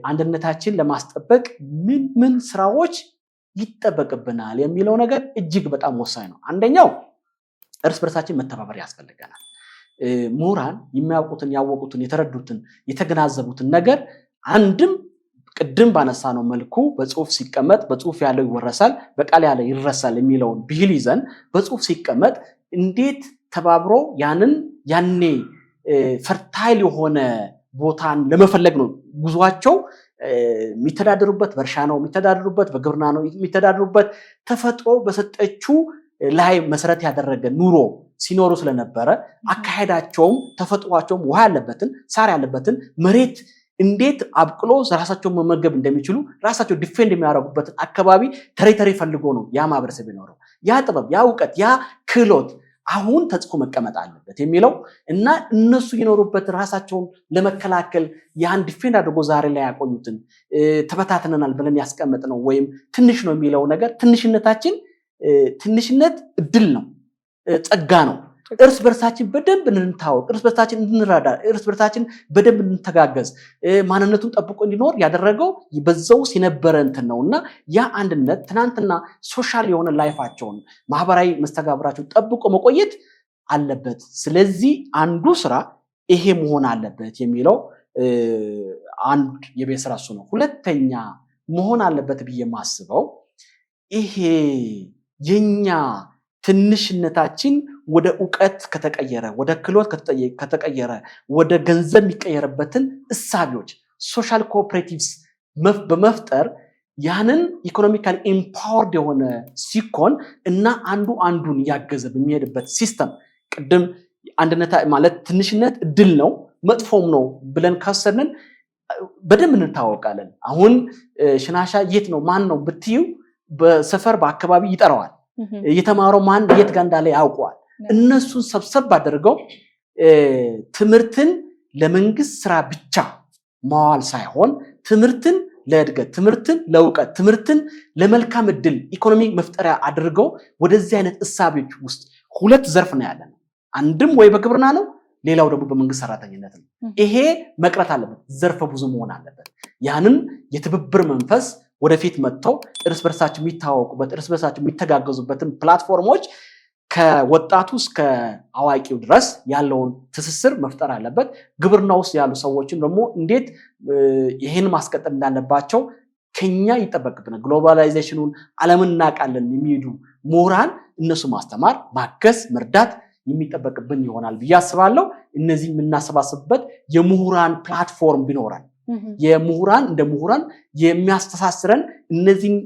አንድነታችን ለማስጠበቅ ምን ምን ስራዎች ይጠበቅብናል የሚለው ነገር እጅግ በጣም ወሳኝ ነው። አንደኛው እርስ በርሳችን መተባበር ያስፈልገናል። ምሁራን የሚያውቁትን፣ ያወቁትን፣ የተረዱትን፣ የተገናዘቡትን ነገር አንድም ቅድም ባነሳነው መልኩ በጽሁፍ ሲቀመጥ በጽሁፍ ያለው ይወረሳል፣ በቃል ያለው ይረሳል የሚለውን ብሂል ይዘን በጽሁፍ ሲቀመጥ እንዴት ተባብሮ ያንን ያኔ fertile የሆነ ቦታን ለመፈለግ ነው ጉዟቸው። የሚተዳደሩበት በእርሻ ነው፣ የሚተዳደሩበት በግብርና ነው፣ የሚተዳደሩበት ተፈጥሮ በሰጠችው ላይ መሰረት ያደረገ ኑሮ ሲኖሩ ስለነበረ አካሄዳቸውም ተፈጥሯቸውም ውሃ ያለበትን፣ ሳር ያለበትን መሬት እንዴት አብቅሎ ራሳቸውን መመገብ እንደሚችሉ፣ ራሳቸው defend የሚያደርጉበትን አካባቢ territory ፈልጎ ነው ያ ማህበረሰብ የኖረው። ያ ጥበብ፣ ያ እውቀት፣ ያ ክህሎት አሁን ተጽፎ መቀመጥ አለበት የሚለው እና እነሱ የኖሩበት ራሳቸውን ለመከላከል ያን defend አድርጎ ዛሬ ላይ ያቆዩትን ተበታትነናል ብለን ያስቀመጥነው ወይም ትንሽ ነው የሚለው ነገር፣ ትንሽነታችን ትንሽነት እድል ነው፣ ጸጋ ነው። እርስ በርሳችን በደንብ እንድንታወቅ፣ እርስ በርሳችን እንድንረዳ፣ እርስ በርሳችን በደንብ እንድንተጋገዝ፣ ማንነቱን ጠብቆ እንዲኖር ያደረገው በዛው ውስጥ የነበረ እንትን ነው እና ያ አንድነት ትናንትና social የሆነ life ኣቸውን፣ ማህበራዊ መስተጋብራቸውን ጠብቆ መቆየት አለበት። ስለዚህ አንዱ ስራ ይሄ መሆን አለበት የሚለው አንድ የቤት ስራ እሱ ነው። ሁለተኛ መሆን አለበት ብዬ የማስበው ይሄ የኛ ትንሽነታችን ወደ እውቀት ከተቀየረ፣ ወደ ክህሎት ከተቀየረ፣ ወደ ገንዘብ የሚቀየርበትን እሳቤዎች social cooperatives በመፍጠር ያንን economically empowered የሆነ ሲኮን እና አንዱ አንዱን እያገዘ በሚሄድበት system፣ ቅድም አንድነት ማለት ትንሽነት እድል ነው መጥፎም ነው ብለን ካሰብን በደንብ እንታወቃለን። አሁን ሽናሻ የት ነው ማን ነው ብትዩ በሰፈር በአካባቢ ይጠራዋል። የተማረው ማን የት ጋር እንዳለ ያውቀዋል። እነሱን ሰብሰብ አድርገው ትምህርትን ለመንግስት ስራ ብቻ ማዋል ሳይሆን ትምህርትን ለእድገት፣ ትምህርትን ለእውቀት፣ ትምህርትን ለመልካም እድል ኢኮኖሚ መፍጠሪያ አድርገው ወደዚህ አይነት እሳቤዎች ውስጥ ሁለት ዘርፍ ነው ያለን። አንድም ወይ በግብርና ነው፣ ሌላው ደግሞ በመንግስት ሰራተኝነት ነው። ይሄ መቅረት አለበት፣ ዘርፈ ብዙ መሆን አለበት። ያንን የትብብር መንፈስ ወደፊት መጥተው እርስ በርሳቸው የሚታወቁበት፣ እርስ በርሳቸው የሚተጋገዙበትን platform ኦች ከወጣቱ እስከ አዋቂው ድረስ ያለውን ትስስር መፍጠር አለበት። ግብርና ውስጥ ያሉ ሰዎችን ደግሞ እንዴት ይህን ማስቀጠል እንዳለባቸው ከኛ ይጠበቅብናል። Globalization ኑን ዓለምን እናውቃለን የሚሄዱ ምሁራን እነሱ ማስተማር፣ ማገዝ፣ መርዳት የሚጠበቅብን ይሆናል ብዬ አስባለሁ። እነዚህ የምናሰባስብበት የምሁራን platform ቢኖረን፣ የምሁራን እንደ ምሁራን የሚያስተሳስረን፣ እነዚህን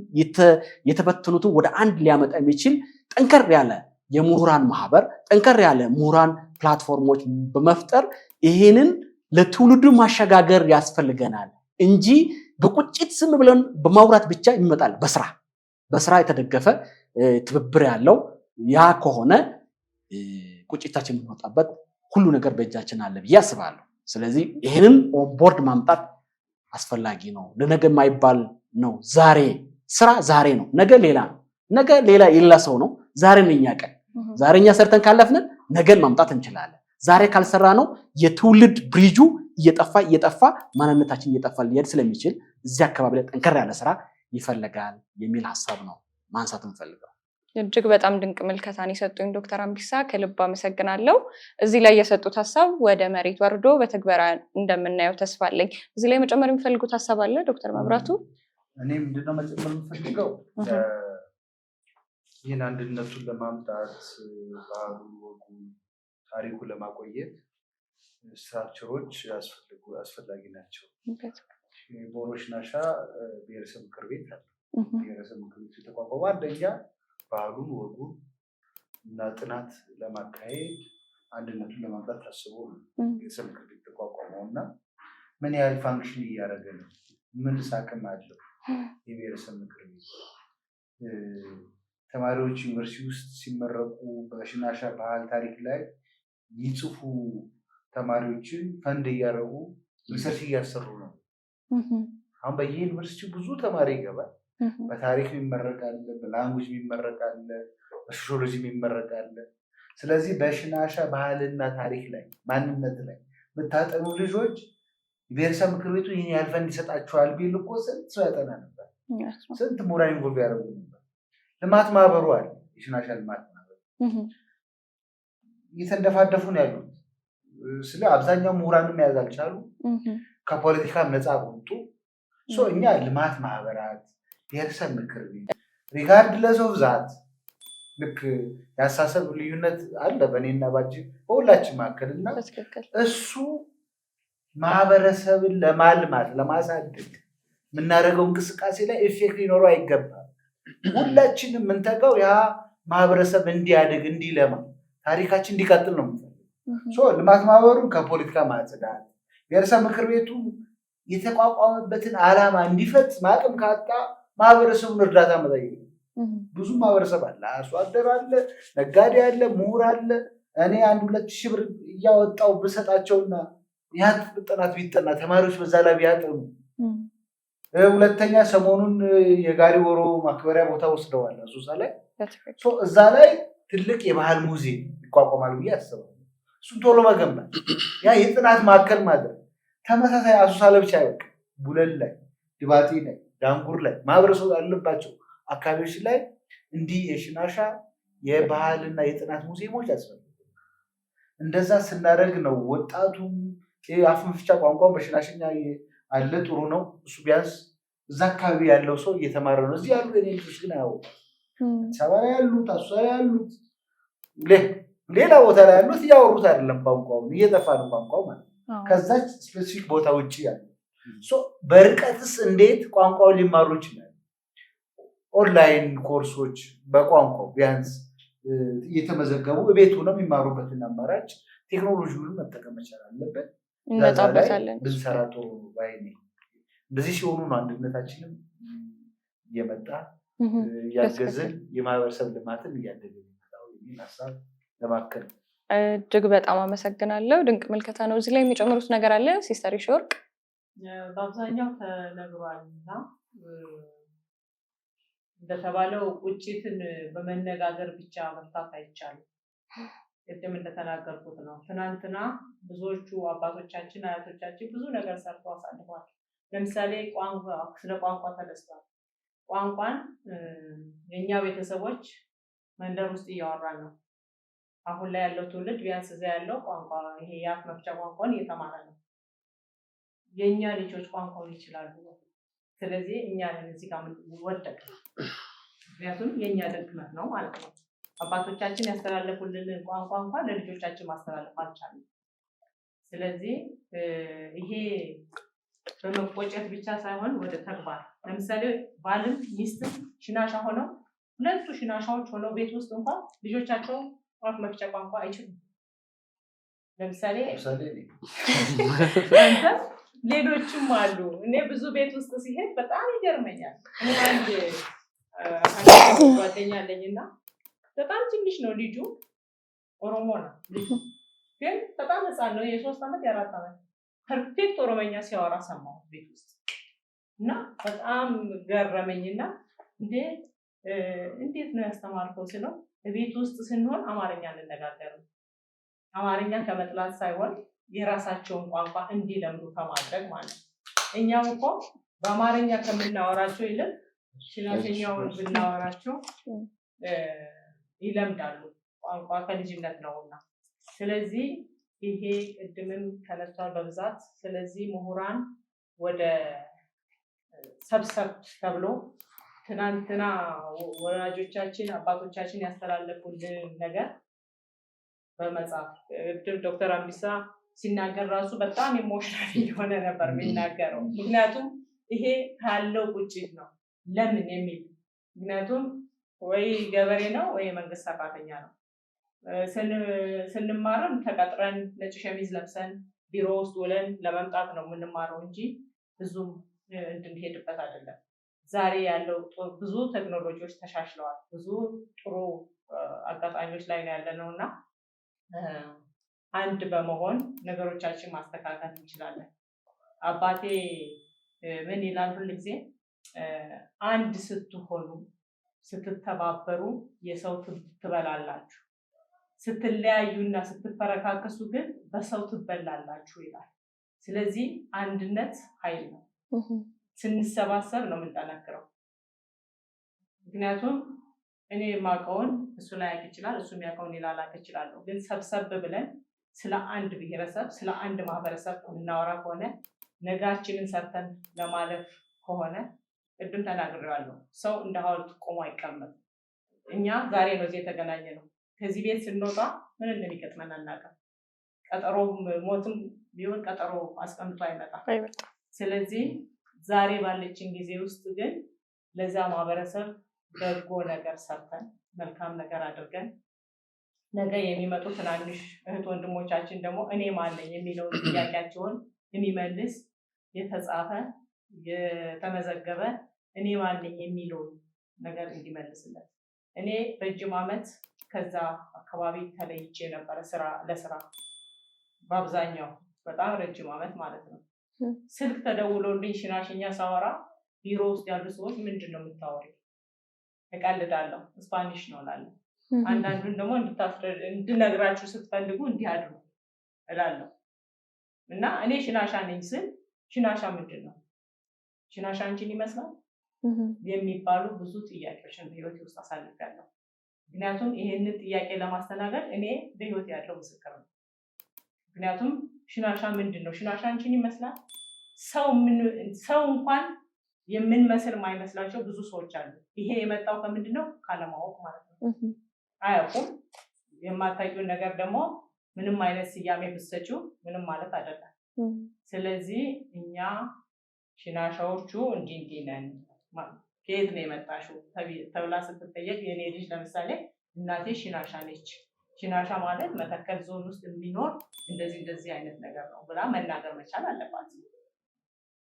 የተበተኑትን ወደ አንድ ሊያመጣ የሚችል ጠንከር ያለ የምሁራን ማህበር፣ ጠንከር ያለ ምሁራን platform ኦች በመፍጠር ይሄንን ለትውልዱ ማሸጋገር ያስፈልገናል እንጂ በቁጭት ዝም ብለን በማውራት ብቻ ይመጣል። በስራ የተደገፈ ትብብር ያለው ያ ከሆነ ቁጭታችን የምንወጣበት ሁሉ ነገር በእጃችን አለ ብዬ አስባለሁ። ስለዚህ ይህንን onboard ማምጣት አስፈላጊ ነው። ለነገ የማይባል ነው። ዛሬ ስራ ዛሬ ነው፣ ነገ ሌላ ነው። ነገ ሌላ የሌላ ሰው ነው። ዛሬ ነው የኛ ቀን። ዛሬ እኛ ሰርተን ካለፍን ነገን ማምጣት እንችላለን። ዛሬ ካልሰራነው የትውልድ ብሪጁ እየጠፋ እየጠፋ ማንነታችን እየጠፋ ሊሄድ ስለሚችል እዚህ አካባቢ ላይ ጠንከር ያለ ስራ ይፈልጋል የሚል ሀሳብ ነው ማንሳት እንፈልገው። እጅግ በጣም ድንቅ ምልከታን የሰጡኝ ዶክተር አምቢሳ ከልብ አመሰግናለሁ። እዚህ ላይ የሰጡት ሀሳብ ወደ መሬት ወርዶ በትግበራ እንደምናየው ተስፋ አለኝ። እዚህ ላይ መጨመር የሚፈልጉት ሀሳብ አለ ዶክተር መብራቱ? እኔ ምንድነው መጨመር የምፈልገው፣ ይህን አንድነቱን ለማምጣት፣ ባህሉን፣ ወጉን፣ ታሪኩን ለማቆየት structure ኦች አስፈላጊ ናቸው። ቦሮ ሽናሻ ብሔረሰብ ምክር ቤት አለ። ብሔረሰብ ምክር ቤቱ የተቋቋመው አንደኛ ባህሉን፣ ወጉን እና ጥናት ለማካሄድ፣ አንድነቱን ለማምጣት ታስቦ ነው ብሔረሰብ ምክር ቤት የተቋቋመው። እና ምን ያህል function እያደረገ ነው? ምንስ አቅም አለው የብሔረሰብ ምክር ቤት? ተማሪዎች ዩኒቨርሲቲ ውስጥ ሲመረቁ በሽናሻ ባህል ታሪክ ላይ የሚጽፉ ተማሪዎችን ፈንድ እያደረጉ research እያሰሩ ነው። አሁን በየዩኒቨርሲቲው ብዙ ተማሪ ይገባል። በታሪክ የሚመረቅ አለ፣ በ language የሚመረቅ አለ፣ በሶሺዮሎጂ የሚመረቅ አለ። ስለዚህ በሽናሻ ባህልና ታሪክ ላይ፣ ማንነት ላይ የምታጠኑ ልጆች ብሔረሰብ ምክር ቤቱ ይህን ያህል ፈንድ ይሰጣችኋል ቢል እኮ ስንት ሰው ያጠና ነበር? ስንት ምሁራን involve ያደረጉ ነበር? ልማት ማህበሩ አለ፣ የሽናሻ ልማት ማህበር እየተንደፋደፉ ነው ያሉት። ስለ አብዛኛው ምሁራንን መያዝ አልቻሉ፣ ከፖለቲካም ነፃ ወጡ። እኛ ልማት ማህበራት፣ ብሔረሰብ ምክር ቤት regardless of that ልክ የአስተሳሰብ ልዩነት አለ በእኔና ባንቺ በሁላችን መካከል እና እሱ ማህበረሰብን ለማልማት ለማሳደግ የምናደርገው እንቅስቃሴ ላይ effect ሊኖረው አይገባም። ሁላችንም የምንተጋው ያ ማህበረሰብ እንዲያድግ፣ እንዲለማ፣ ታሪካችን እንዲቀጥል ነው የምንፈልገው። ልማት ማህበሩን ከፖለቲካ ማጽዳት፣ ብሔረሰብ ምክር ቤቱ የተቋቋመበትን ዓላማ እንዲፈጽም አቅም ካጣ ማህበረሰቡን እርዳታ መጠየቅ ነው። ብዙ ማህበረሰብ አለ፣ አርሶ አደር አለ፣ ነጋዴ አለ፣ ምሁር አለ። እኔ 1-2 ሺህ ብር እያወጣው ብሰጣቸውና ያ ጥናት ቢጠና፣ ተማሪዎች በዛ ላይ ቢያጠኑ። ሁለተኛ ሰሞኑን የጋሪ ወሮ ማክበሪያ ቦታ ወስደዋል አሶሳ ላይ። እዛ ላይ ትልቅ የባህል ሙዚየም ይቋቋማል ብዬ አስባለሁ። እሱን ቶሎ መገንባት፣ ያ የጥናት ማዕከል ማድረግ፣ ተመሳሳይ አሶሳ ላይ ብቻ አይበቃም። ቡለን ላይ፣ ድባጤ ላይ፣ ዳንጉር ላይ፣ ማህበረሰቡ ያለባቸው አካባቢዎች ላይ እንዲህ የሽናሻ የባህልና የጥናት ሙዚየሞች ያስፈልጋል። እንደዛ ስናደርግ ነው ወጣቱ አፍ መፍቻ ቋንቋ በሽናሽኛ አለ፣ ጥሩ ነው እሱ። ቢያንስ እዛ አካባቢ ያለው ሰው እየተማረ ነው። እዚህ ያሉ የኔ ልጆች ግን አያውቁም። አዲስ አበባ ላይ ያሉት፣ አሶሳ ላይ ያሉት፣ ሌላ ቦታ ላይ ያሉት እያወሩት አይደለም ቋንቋውን፣ እየጠፋ ነው ቋንቋው ማለት ነው። ከዛች specific ቦታ ውጭ ያሉ በርቀትስ እንዴት ቋንቋውን ሊማሩ ይችላል? ኦንላይን ኮርሶች በቋንቋው ቢያንስ እየተመዘገቡ እቤት ሆነው የሚማሩበትን አማራጭ ቴክኖሎጂውን መጠቀም መቻል አለበት። እንመጣበታለን። ብንሰራ ጥሩ ባይ ነኝ። እንደዚህ ሲሆኑ ነው አንድነታችንም እየመጣ እያገዝን የማህበረሰብ ልማትን እያደገ የሚመጣው የሚል ሀሳብ ለማከል። እጅግ በጣም አመሰግናለሁ። ድንቅ ምልከታ ነው። እዚህ ላይ የሚጨምሩት ነገር አለ ሲስተር ይሽወርቅ? በአብዛኛው ተነግሯል እና እንደተባለው ቁጭትን በመነጋገር ብቻ መፍታት አይቻልም። ቅድም እንደተናገርኩት ነው። ትናንትና ብዙዎቹ አባቶቻችን አያቶቻችን ብዙ ነገር ሰርተው አሳልፈዋል። ለምሳሌ ስለ ቋንቋ ተነስቷል። ቋንቋን የእኛ ቤተሰቦች መንደር ውስጥ እያወራን ነው። አሁን ላይ ያለው ትውልድ ቢያንስ እዛ ያለው ቋንቋ ይሄ የአፍ መፍቻ ቋንቋን እየተማረ ነው። የእኛ ልጆች ቋንቋውን ይችላሉ። ስለዚህ እኛ እዚህ ጋር ወደቅ፣ ምክንያቱም የእኛ ድክመት ነው ማለት ነው። አባቶቻችን ያስተላለፉልን ቋንቋ እንኳን ለልጆቻችን ማስተላለፍ አልቻልንም። ስለዚህ ይሄ በመቆጨት ብቻ ሳይሆን ወደ ተግባር፣ ለምሳሌ ባልም ሚስትም ሽናሻ ሆነው፣ ሁለቱ ሽናሻዎች ሆነው ቤት ውስጥ እንኳን ልጆቻቸው አፍ መፍቻ ቋንቋ አይችሉም። ለምሳሌ አንተ፣ ሌሎችም አሉ። እኔ ብዙ ቤት ውስጥ ሲሄድ በጣም ይገርመኛል። እኔ አንድ ጓደኛ አለኝ እና በጣም ትንሽ ነው ልጁ፣ ኦሮሞ ነው ልጁ፣ ግን በጣም ህፃን ነው፣ የ3 ዓመት የ4 ዓመት፣ perfect ኦሮመኛ ሲያወራ ሰማሁት ቤት ውስጥ እና በጣም ገረመኝና እንዴ እንዴት ነው ያስተማርከው ስለው ቤት ውስጥ ስንሆን አማርኛ እንነጋገርም፣ አማርኛ ከመጥላት ሳይሆን የራሳቸውን ቋንቋ እንዲለምዱ ከማድረግ ማለት ነው። እኛም እኮ በአማርኛ ከምናወራቸው ይልቅ ሽናሽኛውን ብናወራቸው ይለምዳሉ። ቋንቋ ከልጅነት ነውና። ስለዚህ ይሄ ቅድምም ተነስቷል በብዛት። ስለዚህ ምሁራን ወደ ሰብሰብ ተብሎ ትናንትና ወላጆቻችን አባቶቻችን ያስተላለፉልን ነገር በመጻፍ፣ ቅድም ዶክተር አምቢሳ ሲናገር ራሱ በጣም emotional እየሆነ ነበር የሚናገረው። ምክንያቱም ይሄ ካለው ቁጭት ነው፣ ለምን የሚል። ምክንያቱም ወይ ገበሬ ነው ወይ የመንግስት ሰራተኛ ነው። ስንማርም ተቀጥረን ነጭ ሸሚዝ ለብሰን ቢሮ ውስጥ ውለን ለመምጣት ነው የምንማረው እንጂ ብዙም እንድንሄድበት አይደለም። ዛሬ ያለው ብዙ ቴክኖሎጂዎች ተሻሽለዋል። ብዙ ጥሩ አጋጣሚዎች ላይ ነው ያለነው እና አንድ በመሆን ነገሮቻችን ማስተካከል እንችላለን። አባቴ ምን ይላል ሁል ጊዜ፣ አንድ ስትሆኑ ስትተባበሩ የሰው ትበላላችሁ፣ ስትለያዩና ስትፈረካከሱ ግን በሰው ትበላላችሁ ይላል። ስለዚህ አንድነት ኃይል ነው። ስንሰባሰብ ነው የምንጠነክረው። ምክንያቱም እኔ የማውቀውን እሱ ላያውቅ ይችላል፣ እሱ የሚያውቀውን እኔ ላላውቅ እችላለሁ። ግን ሰብሰብ ብለን ስለ አንድ ብሔረሰብ፣ ስለ አንድ ማህበረሰብ የምናወራ ከሆነ፣ ነጋችንን ሰርተን ለማለፍ ከሆነ፣ ቅድም ተናግሬዋለሁ። ሰው እንደ ሐውልት ቆሞ አይቀመጥም። እኛ ዛሬ ነው እዚህ የተገናኘነው። ከዚህ ቤት ስንወጣ ምን እንደሚገጥመን አናውቅም። ቀጠሮ ሞትም ቢሆን ቀጠሮ አስቀምጦ አይመጣም። ስለዚህ ዛሬ ባለችን ጊዜ ውስጥ ግን ለዛ ማህበረሰብ በጎ ነገር ሰርተን፣ መልካም ነገር አድርገን፣ ነገ የሚመጡ ትናንሽ እህት ወንድሞቻችን ደግሞ እኔ ማን ነኝ የሚለውን ጥያቄያቸውን የሚመልስ የተጻፈ የተመዘገበ እኔ ማን ነኝ የሚለውን ነገር እንዲመልስለት። እኔ ረጅም ዓመት ከዛ አካባቢ ተለይቼ ነበረ ስራ ለስራ፣ በአብዛኛው በጣም ረጅም ዓመት ማለት ነው። ስልክ ተደውሎልኝ ሽናሽኛ ሳወራ ቢሮ ውስጥ ያሉ ሰዎች ምንድን ነው የምታወሪው? እቀልዳለሁ፣ Spanish ነው እላለሁ። አንዳንዱን ደግሞ እንድነግራችሁ ስትፈልጉ እንዲህ አድርጉ እላለሁ። እና እኔ ሽናሻ ነኝ ስል ሽናሻ ምንድን ነው? ሽናሻ አንቺን ይመስላል የሚባሉ ብዙ ጥያቄዎችን በህይወቴ ውስጥ አሳልፌያለሁ። ምክንያቱም ይህንን ጥያቄ ለማስተናገድ እኔ በህይወት ያለው ምስክር ነው። ምክንያቱም ሽናሻ ምንድን ነው? ሽናሻ አንቺን ይመስላል? ሰው እንኳን የምንመስል ማይመስላቸው ብዙ ሰዎች አሉ። ይሄ የመጣው ከምንድን ነው? ካለማወቅ ማለት ነው። አያውቁም። የማታውቂውን ነገር ደግሞ ምንም አይነት ስያሜ ብትሰጪው ምንም ማለት አይደለም። ስለዚህ እኛ ሽናሻዎቹ እንዲህ እንዲህ ነን፣ ከየት ነው የመጣሽው ተብላ ስትጠየቅ የኔ ልጅ ለምሳሌ እናቴ ሽናሻ ነች፣ ሽናሻ ማለት መተከል ዞን ውስጥ የሚኖር እንደዚህ እንደዚህ አይነት ነገር ነው ብላ መናገር መቻል አለባት።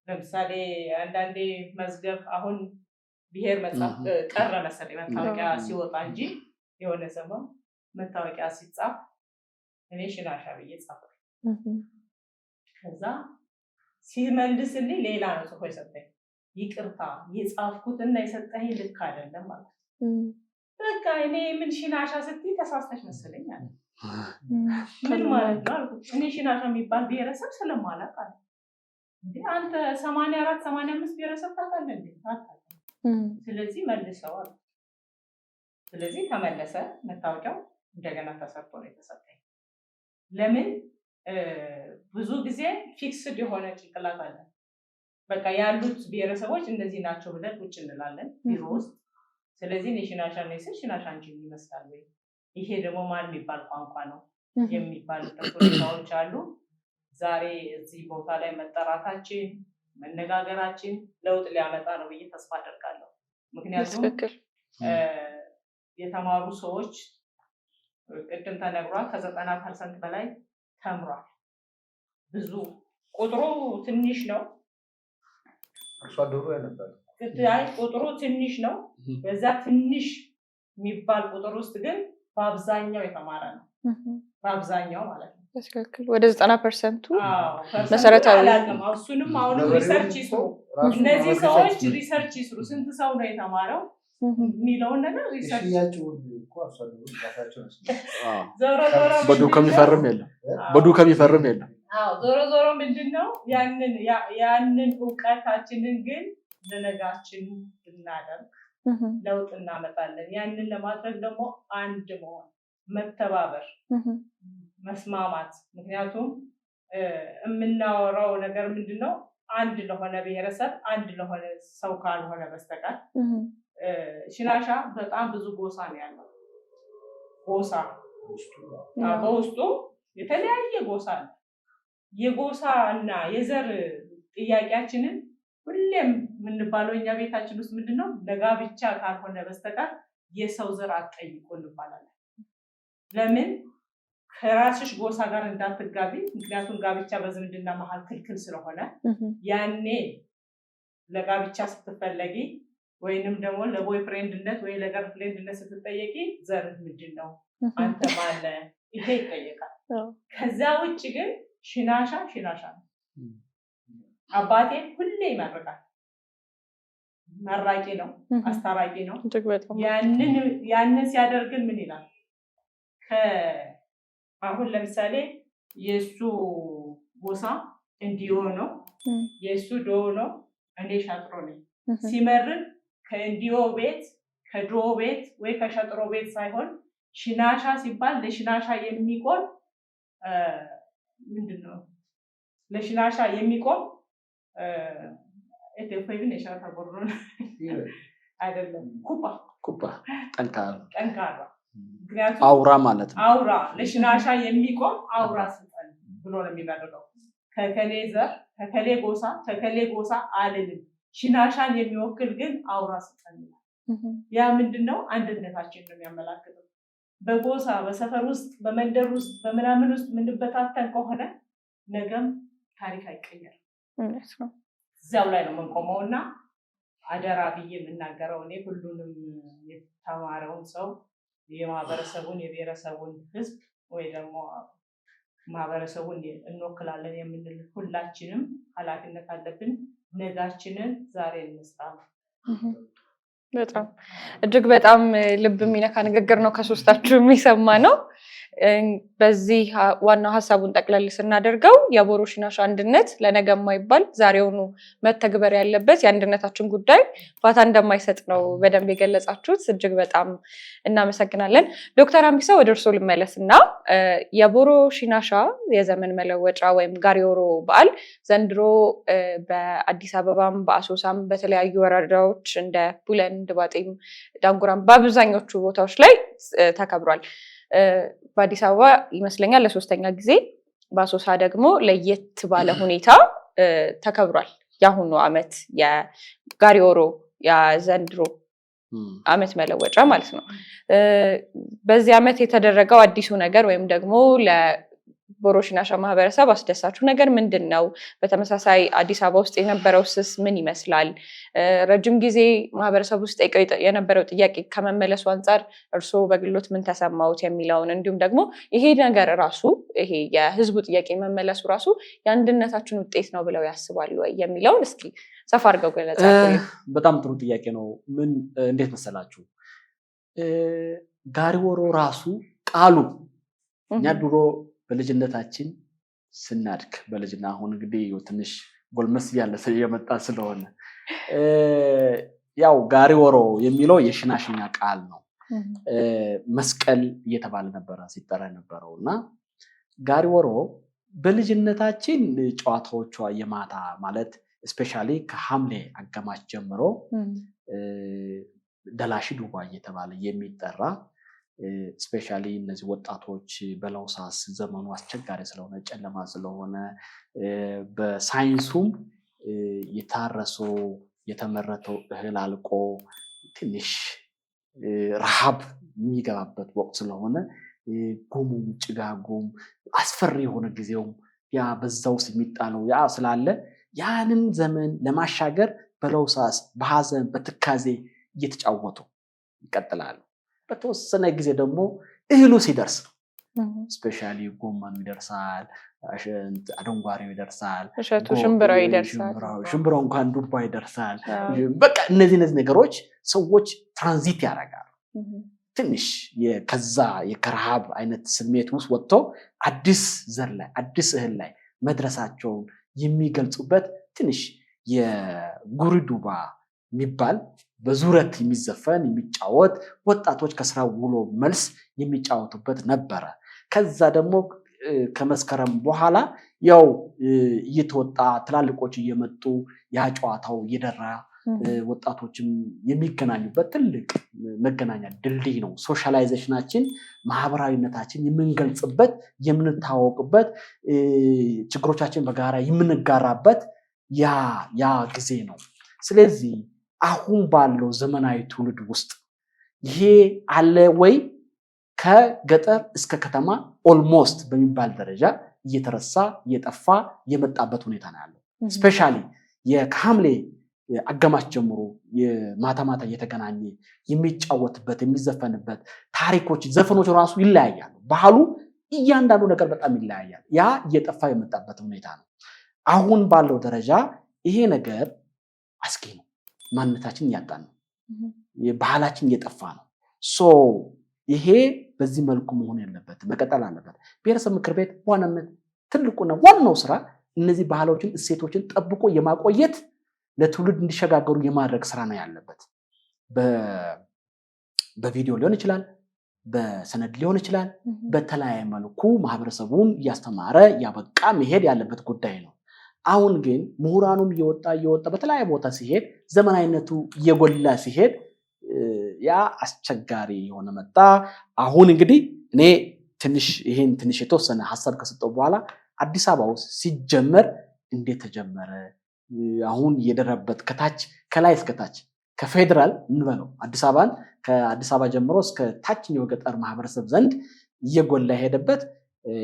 ለምሳሌ አንዳንዴ መዝገብ አሁን ብሔር መጻፍ ቀረ መሰለኝ መታወቂያ ሲወጣ እንጂ የሆነ ዘመን መታወቂያ ሲጻፍ እኔ ሽናሻ ብዬ ጻፍኩ። ከዛ ሲመልስልኝ ሌላ ነው ጽፎ የሰጠኝ። ይቅርታ የጻፍኩትና የሰጠኝ ልክ አይደለም ማለት በቃ እኔ ምን ሽናሻ ስትይ ተሳስተሽ መሰለኝ አለ። ምን ማለት ነው አልኩት። እኔ ሽናሻ የሚባል ብሔረሰብ ስለማላውቅ አለ። እንዴ አንተ 84 85 ብሔረሰብ ታውቃለህ እንዴ? አታውቅም። ስለዚህ መልሰው አለ። ስለዚህ ተመለሰ መታወቂያው እንደገና ተሰርቶ ነው የተሰጠኝ። ለምን ብዙ ጊዜ fixed የሆነ ጭንቅላት አለ። በቃ ያሉት ብሔረሰቦች እነዚህ ናቸው ብለን ቁጭ እንላለን ቢሮ ውስጥ። ስለዚህ እኔ ሽናሻ ነኝ ስል ሽናሻ አንቺን ይመስላል ወይ? ይሄ ደግሞ ማን የሚባል ቋንቋ ነው የሚባልበት ሁኔታዎች አሉ። ዛሬ እዚህ ቦታ ላይ መጠራታችን መነጋገራችን ለውጥ ሊያመጣ ነው ብዬ ተስፋ አደርጋለሁ። ምክንያቱም የተማሩ ሰዎች ቅድም ተነግሯል፣ ከ90% በላይ ተምሯል። ብዙ ቁጥሩ ትንሽ ነው። አርሶ አደሩ ያነባል። አይ ቁጥሩ ትንሽ ነው። በዛ ትንሽ የሚባል ቁጥር ውስጥ ግን በአብዛኛው የተማረ ነው። በአብዛኛው ማለት ነው። በትክክል ወደ 90%ቱ መሰረታዊ አላውቅም። እሱንም አሁንም research ይስሩ እነዚህ ሰዎች፣ research ይስሩ። ስንት ሰው ነው የተማረው የሚለውን ነገር research ዞሮ ዞሮ በዱከም የሚፈርም የለም፣ በዱከም የሚፈርም የለም። ዞሮ ዞሮ ምንድን ነው ያንን እውቀታችንን ግን ለነጋችን ብናደርግ ለውጥ እናመጣለን። ያንን ለማድረግ ደግሞ አንድ መሆን፣ መተባበር፣ መስማማት። ምክንያቱም የምናወራው ነገር ምንድን ነው? አንድ ለሆነ ብሔረሰብ አንድ ለሆነ ሰው ካልሆነ በስተቀር ሽናሻ በጣም ብዙ ጎሳ ነው ያለው። ጎሳ በውስጡ የተለያየ ጎሳ አለ። የጎሳ እና የዘር ጥያቄያችንን ሁሌም የምንባለው እኛ ቤታችን ውስጥ ምንድን ነው ለጋብቻ ካልሆነ በስተቀር የሰው ዘር አትጠይቁ እንባላለን። ለምን? ከራስሽ ጎሳ ጋር እንዳትጋቢ። ምክንያቱም ጋብቻ በዝምድና መሀል ክልክል ስለሆነ ያኔ ለጋብቻ ስትፈለጊ ወይንም ደግሞ ለ boyfriend ነት ወይ ለ girlfriend ነት ስትጠየቂ ዘር ምንድን ነው፣ አንተ ማነህ፣ ይሄ ይጠየቃል። ከዛ ውጭ ግን ሽናሻ ሽናሻ ነው። አባቴ ሁሌ ይመርቃል። መራቂ ነው፣ አስታራቂ ነው። ያንን ሲያደርግን ምን ይላል? አሁን ለምሳሌ የእሱ ጎሳ እንዲዮ ነው፣ የእሱ ዶ ነው፣ እኔ ሻጥሮ ነኝ። ሲመርቅ ከእንዲዮ ቤት ከዶ ቤት ወይ ከሸጥሮ ቤት ሳይሆን ሽናሻ ሲባል ለሽናሻ የሚቆም ምንድን ነው? ለሽናሻ የሚቆም አይደለም፣ ኩባ ኩባ ጠንካራ ጠንካራ ምክንያቱም አውራ ማለት ነው። አውራ ለሽናሻ የሚቆም አውራ ስልጣን ብሎ ነው የሚመርቀው። ከከሌ ዘር ከከሌ ጎሳ ከከሌ ጎሳ አልልም፣ ሽናሻን የሚወክል ግን አውራ ስልጣን ይላል። ያ ምንድን ነው? አንድነታችን ነው የሚያመላክተው። በጎሳ በሰፈር ውስጥ በመንደር ውስጥ በምናምን ውስጥ የምንበታተን ከሆነ ነገም ታሪክ አይቀየርም። እዚያው ላይ ነው የምንቆመው። እና አደራ ብዬ የምናገረው እኔ ሁሉንም የተማረውን ሰው የማህበረሰቡን የብሔረሰቡን ህዝብ ወይ ደግሞ ማህበረሰቡን እንወክላለን የምንል ሁላችንም ኃላፊነት አለብን። ነጋችንን ዛሬ እንስራ። በጣም እጅግ በጣም ልብ የሚነካ ንግግር ነው ከሶስታችሁ የሚሰማ ነው። በዚህ ዋናው ሀሳቡን ጠቅለል ስናደርገው የቦሮ ሺናሻ አንድነት ለነገ የማይባል ዛሬውኑ መተግበር ያለበት የአንድነታችን ጉዳይ ፋታ እንደማይሰጥ ነው በደንብ የገለጻችሁት። እጅግ በጣም እናመሰግናለን። ዶክተር አምቢሳ ወደ እርስዎ ልመለስ እና የቦሮ ሺናሻ የዘመን መለወጫ ወይም ጋሪዮሮ በዓል ዘንድሮ በአዲስ አበባም በአሶሳም በተለያዩ ወረዳዎች እንደ ቡለን፣ ድባጤም፣ ዳንጉራም በአብዛኞቹ ቦታዎች ላይ ተከብሯል። በአዲስ አበባ ይመስለኛል ለሶስተኛ ጊዜ፣ በአሶሳ ደግሞ ለየት ባለ ሁኔታ ተከብሯል። የአሁኑ ዓመት የጋሪዮሮ የዘንድሮ ዓመት መለወጫ ማለት ነው። በዚህ ዓመት የተደረገው አዲሱ ነገር ወይም ደግሞ ለቦሮ ሺናሻ ማህበረሰብ አስደሳቹ ነገር ምንድን ነው? በተመሳሳይ አዲስ አበባ ውስጥ የነበረው ስስ ምን ይመስላል? ረጅም ጊዜ ማህበረሰብ ውስጥ የነበረው ጥያቄ ከመመለሱ አንጻር እርስዎ በግሎት ምን ተሰማውት የሚለውን እንዲሁም ደግሞ ይሄ ነገር ራሱ ይሄ የህዝቡ ጥያቄ መመለሱ ራሱ የአንድነታችን ውጤት ነው ብለው ያስባሉ ወይ የሚለውን እስኪ ሰፋ አድርገው ገለጻ። በጣም ጥሩ ጥያቄ ነው። ምን እንዴት መሰላችሁ፣ ጋሪወሮ ራሱ ቃሉ እኛ ድሮ በልጅነታችን ስናድግ በልጅና አሁን እንግዲህ ትንሽ ጎልመስ እያለ የመጣ ስለሆነ ያው ጋሪወሮ የሚለው የሽናሽኛ ቃል ነው። መስቀል እየተባለ ነበረ ሲጠራ የነበረው እና ጋሪወሮ በልጅነታችን ጨዋታዎቿ የማታ ማለት especially ከሐምሌ አጋማሽ ጀምሮ ደላሺ ዱባ እየተባለ የሚጠራ especially እነዚህ ወጣቶች በለውሳስ ዘመኑ አስቸጋሪ ስለሆነ ጨለማ ስለሆነ በሳይንሱም የታረሰው የተመረተው እህል አልቆ ትንሽ ረሃብ የሚገባበት ወቅት ስለሆነ ጉሙም ጭጋጉም አስፈሪ የሆነ ጊዜውም ያ በዛ ውስጥ የሚጣለው ያ ስላለ ያንን ዘመን ለማሻገር በለውሳስ በሀዘን በትካዜ እየተጫወቱ ይቀጥላሉ። በተወሰነ ጊዜ ደግሞ እህሉ ሲደርስ especially ጎመኑ ይደርሳል፣ አደንጓሬው ይደርሳል፣ እሸቱ ሽምብራው ይደርሳል፣ ሽምብራው እንኳን ዱባ ይደርሳል። በቃ እነዚህ ነገሮች ሰዎች ትራንዚት ያደርጋሉ። ትንሽ ከዛ የከረሃብ አይነት ስሜት ውስጥ ወጥቶ አዲስ ዘር ላይ አዲስ እህል ላይ መድረሳቸውን የሚገልጹበት ትንሽ የጉሪዱባ የሚባል በዙረት የሚዘፈን የሚጫወት ወጣቶች ከስራ ውሎ መልስ የሚጫወቱበት ነበረ። ከዛ ደግሞ ከመስከረም በኋላ ያው እየተወጣ ትላልቆች እየመጡ ያ ጨዋታው እየደራ ወጣቶችም የሚገናኙበት ትልቅ መገናኛ ድልድይ ነው። socialization ኣችን ማህበራዊነታችን የምንገልጽበት፣ የምንታወቅበት፣ ችግሮቻችን በጋራ የምንጋራበት ያ ጊዜ ነው። ስለዚህ አሁን ባለው ዘመናዊ ትውልድ ውስጥ ይሄ አለ ወይ? ከገጠር እስከ ከተማ almost በሚባል ደረጃ እየተረሳ እየጠፋ የመጣበት ሁኔታ ነው ያለው። Specially ከሐምሌ አጋማሽ ጀምሮ ማታ ማታ እየተገናኘ የሚጫወትበት የሚዘፈንበት ታሪኮች፣ ዘፈኖች ራሱ ይለያያሉ። ባህሉ እያንዳንዱ ነገር በጣም ይለያያል። ያ እየጠፋ የመጣበት ሁኔታ ነው። አሁን ባለው ደረጃ ይሄ ነገር አስጊ ነው። ማንነታችን እያጣን ነው። ባህላችን እየጠፋ ነው። So ይሄ በዚህ መልኩ መሆን ያለበት መቀጠል አለበት። ብሔረሰብ ምክር ቤት በዋናነት ትልቁና ዋናው ስራ እነዚህ ባህሎችን፣ እሴቶችን ጠብቆ የማቆየት ለትውልድ እንዲሸጋገሩ የማድረግ ስራ ነው ያለበት። በቪዲዮ ሊሆን ይችላል፣ በሰነድ ሊሆን ይችላል። በተለያየ መልኩ ማህበረሰቡን እያስተማረ እያበቃ መሄድ ያለበት ጉዳይ ነው። አሁን ግን ምሁራኑም እየወጣ እየወጣ በተለያየ ቦታ ሲሄድ ዘመናዊነቱ እየጎላ ሲሄድ ያ አስቸጋሪ የሆነ መጣ። አሁን እንግዲህ እኔ ትንሽ ይሄን ትንሽ የተወሰነ ሀሳብ ከሰጠው በኋላ አዲስ አበባ ውስጥ ሲጀመር እንዴት ተጀመረ? አሁን እየደረበት ከታች ከላይ እስከታች ከፌዴራል እንበለው አዲስ አበባን ከአዲስ አበባ ጀምሮ እስከ ታችኛው ገጠር ማህበረሰብ ዘንድ እየጎላ የሄደበት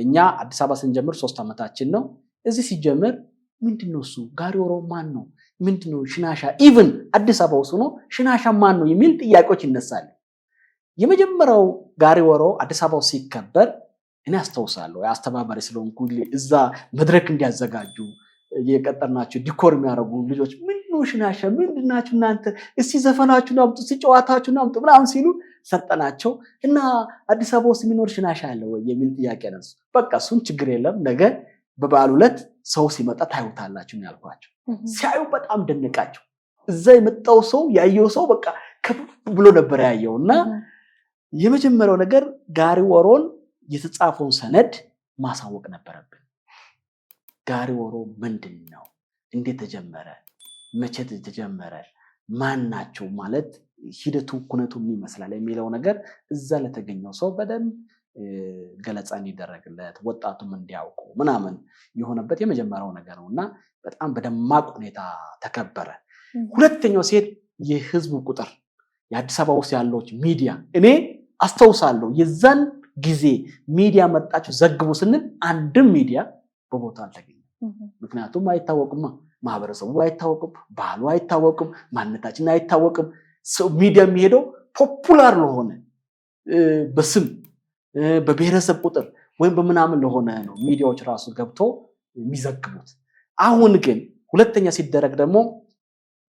እኛ አዲስ አበባ ስንጀምር 3 ዓመታችን ነው። እዚህ ሲጀምር ምንድነው እሱ ጋሪወሮ ማን ነው? ምንድነው ሽናሻ? Even አዲስ አበባ ውስጥ ሆኖ ሽናሻ ማን ነው የሚል ጥያቄዎች ይነሳሉ። የመጀመሪያው ጋሪወሮ አዲስ አበባ ውስጥ ሲከበር እኔ አስታውሳለሁ፣ አስተባባሪ ስለሆንኩ እዛ መድረክ እንዲያዘጋጁ የቀጠርናቸው decor የሚያደርጉ ልጆች ምንድነው ነው ሽናሻ? ምንድናችሁ እናንተ? እስቲ ዘፈናችሁን አምጡ፣ እስቲ ጨዋታችሁን አምጡ ምናምን ሲሉ ሰጠናቸው። እና አዲስ አበባ ውስጥ የሚኖር ሽናሻ አለ ወይ የሚል ጥያቄ ነሱ። በቃ እሱን ችግር የለም፣ ነገ በበዓሉ ዕለት ሰው ሲመጣ ታዩታላችሁ ያልኳቸው። ሲያዩ በጣም ደነቃቸው። እዛ የመጣው ሰው ያየው ሰው በቃ ከፍ ብሎ ነበር ያየው። እና የመጀመሪያው ነገር ጋሪ ወሮን የተጻፈውን ሰነድ ማሳወቅ ነበረብን። ጋሪ ወሮ ምንድን ነው? እንዴት ተጀመረ? መቼ ተጀመረ? ማን ናቸው? ማለት ሂደቱ ኩነቱ ምን ይመስላል የሚለው ነገር እዛ ለተገኘው ሰው በደንብ ገለጻ እንዲደረግለት፣ ወጣቱም እንዲያውቁ ምናምን የሆነበት የመጀመሪያው ነገር ነው እና በጣም በደማቅ ሁኔታ ተከበረ። ሁለተኛው ሴት የህዝቡ ቁጥር፣ የአዲስ አበባ ውስጥ ያለው ሚዲያ፣ እኔ አስታውሳለሁ የዛን ጊዜ ሚዲያ መጣችሁ ዘግቡ ስንል አንድም ሚዲያ በቦታ አልተገኘም። ምክንያቱም አይታወቅማ፣ ማህበረሰቡ አይታወቅም፣ ባህሉ አይታወቅም፣ ማንነታችን አይታወቅም። ሚዲያ የሚሄደው popular ለሆነ፣ በስም፣ በብሔረሰብ ቁጥር ወይም በምናምን ለሆነ ነው ሚዲያዎች ራሱ ገብቶ የሚዘግቡት። አሁን ግን ሁለተኛ ሲደረግ ደግሞ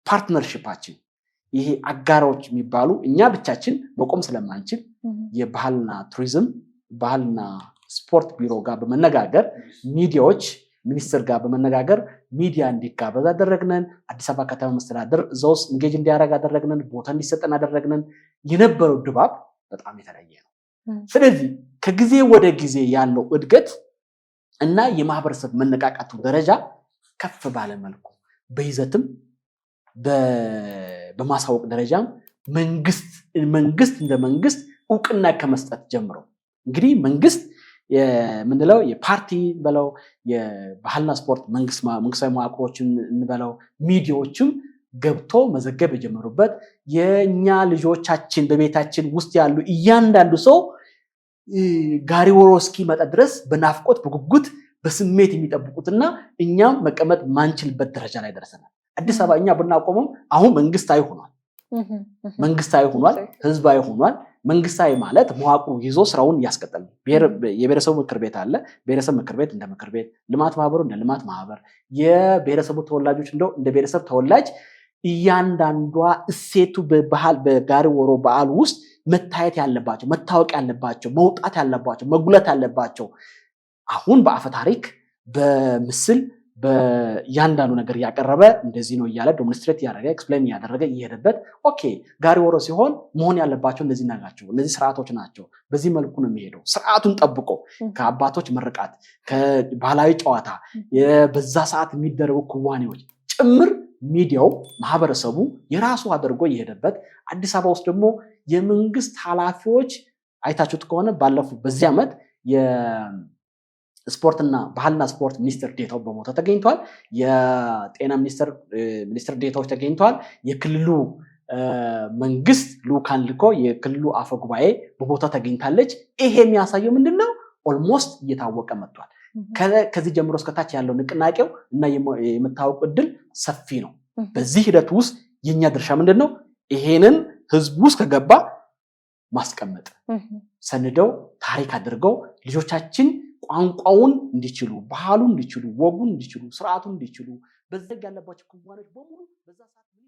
partnership ኣችን፣ ይሄ አጋሮች የሚባሉ፣ እኛ ብቻችን መቆም ስለማንችል የባህልና ቱሪዝም፣ ባህልና ስፖርት ቢሮ ጋር በመነጋገር፣ ሚዲያዎች ሚኒስትር ጋር በመነጋገር ሚዲያ እንዲጋበዝ አደረግነን። አዲስ አበባ ከተማ መስተዳደር እዛ ውስጥ engage እንዲያደርግ አደረግነን። ቦታ እንዲሰጠን አደረግነን። የነበረው ድባብ በጣም የተለየ ነው። ስለዚህ ከጊዜ ወደ ጊዜ ያለው እድገት እና የማህበረሰብ መነቃቃቱ ደረጃ ከፍ ባለ መልኩ በይዘትም በማሳወቅ ደረጃም መንግስት እንደ መንግስት እውቅና ከመስጠት ጀምሮ፣ እንግዲህ መንግስት የምንለው የፓርቲ በለው፣ የባህልና ስፖርት መንግስታዊ መዋቅሮችን እንበለው፣ ሚዲያዎችም ገብቶ መዘገብ የጀመሩበት፣ የእኛ ልጆቻችን በቤታችን ውስጥ ያሉ እያንዳንዱ ሰው ጋሪ ወሮ እስኪመጣ ድረስ በናፍቆት፣ በጉጉት፣ በስሜት የሚጠብቁትና እኛም መቀመጥ ማንችልበት ደረጃ ላይ ደርሰናል። አዲስ አበባ እኛ ብናቆምም አሁን መንግስታዊ ሆኗል። መንግስታዊ ሆኗል፣ ህዝባዊ ሆኗል። መንግስታዊ ማለት መዋቅሩ ይዞ ስራውን እያስቀጠለ፣ የብሔረሰቡ ምክር ቤት አለ። ብሔረሰብ ምክር ቤት እንደ ምክር ቤት፣ ልማት ማህበሩ እንደ ልማት ማህበር፣ የብሔረሰቡ ተወላጆች እንደ ብሔረሰብ ተወላጅ እያንዳንዷ እሴቱ በባህል በጋሪ ወሮ በዓል ውስጥ መታየት ያለባቸው፣ መታወቅ ያለባቸው፣ መውጣት ያለባቸው፣ መጉለት ያለባቸው አሁን በአፈ ታሪክ፣ በምስል፣ በእያንዳንዱ ነገር እያቀረበ፣ እንደዚህ ነው እያለ demonstrate እያደረገ፣ explain እያደረገ እየሄደበት፣ okay ጋሪ ወሮ ሲሆን መሆን ያለባቸው እነዚህ ናቸው፣ እነዚህ ስርዓቶች ናቸው። በዚህ መልኩ ነው የሚሄደው። ስርዓቱን ጠብቆ ከአባቶች ምርቃት፣ ከባህላዊ ጨዋታ፣ በዛ ሰዓት የሚደረጉ ክዋኔዎች ጭምር ሚዲያው ማህበረሰቡ የራሱ አድርጎ እየሄደበት፣ አዲስ አበባ ውስጥ ደግሞ የመንግስት ኃላፊዎች አይታችሁት ከሆነ ባለፉ በዚህ ዓመት ስፖርትና ባህልና ስፖርት ሚኒስትር ዴታው በቦታ ተገኝተዋል። የጤና ሚኒስትር ዴታዎች ተገኝተዋል። የክልሉ መንግስት ልኡካን ልኮ የክልሉ አፈ ጉባኤ በቦታ ተገኝታለች። ይሄ የሚያሳየው ምንድን ነው? Almost እየታወቀ መጥቷል። ከዚህ ጀምሮ እስከታች ያለው ንቅናቄው እና የመታወቅ እድል ሰፊ ነው። በዚህ ሂደት ውስጥ የኛ ድርሻ ምንድን ነው? ይሄንን ህዝቡ ውስጥ ከገባ ማስቀመጥ፣ ሰንደው ታሪክ አድርገው ልጆቻችን ቋንቋውን እንዲችሉ፣ ባህሉን እንዲችሉ፣ ወጉን እንዲችሉ፣ ስርዓቱን እንዲችሉ፣ በዘግ ያለባቸው ክዋኔዎች በሙሉ በዛ ሰዓት ምን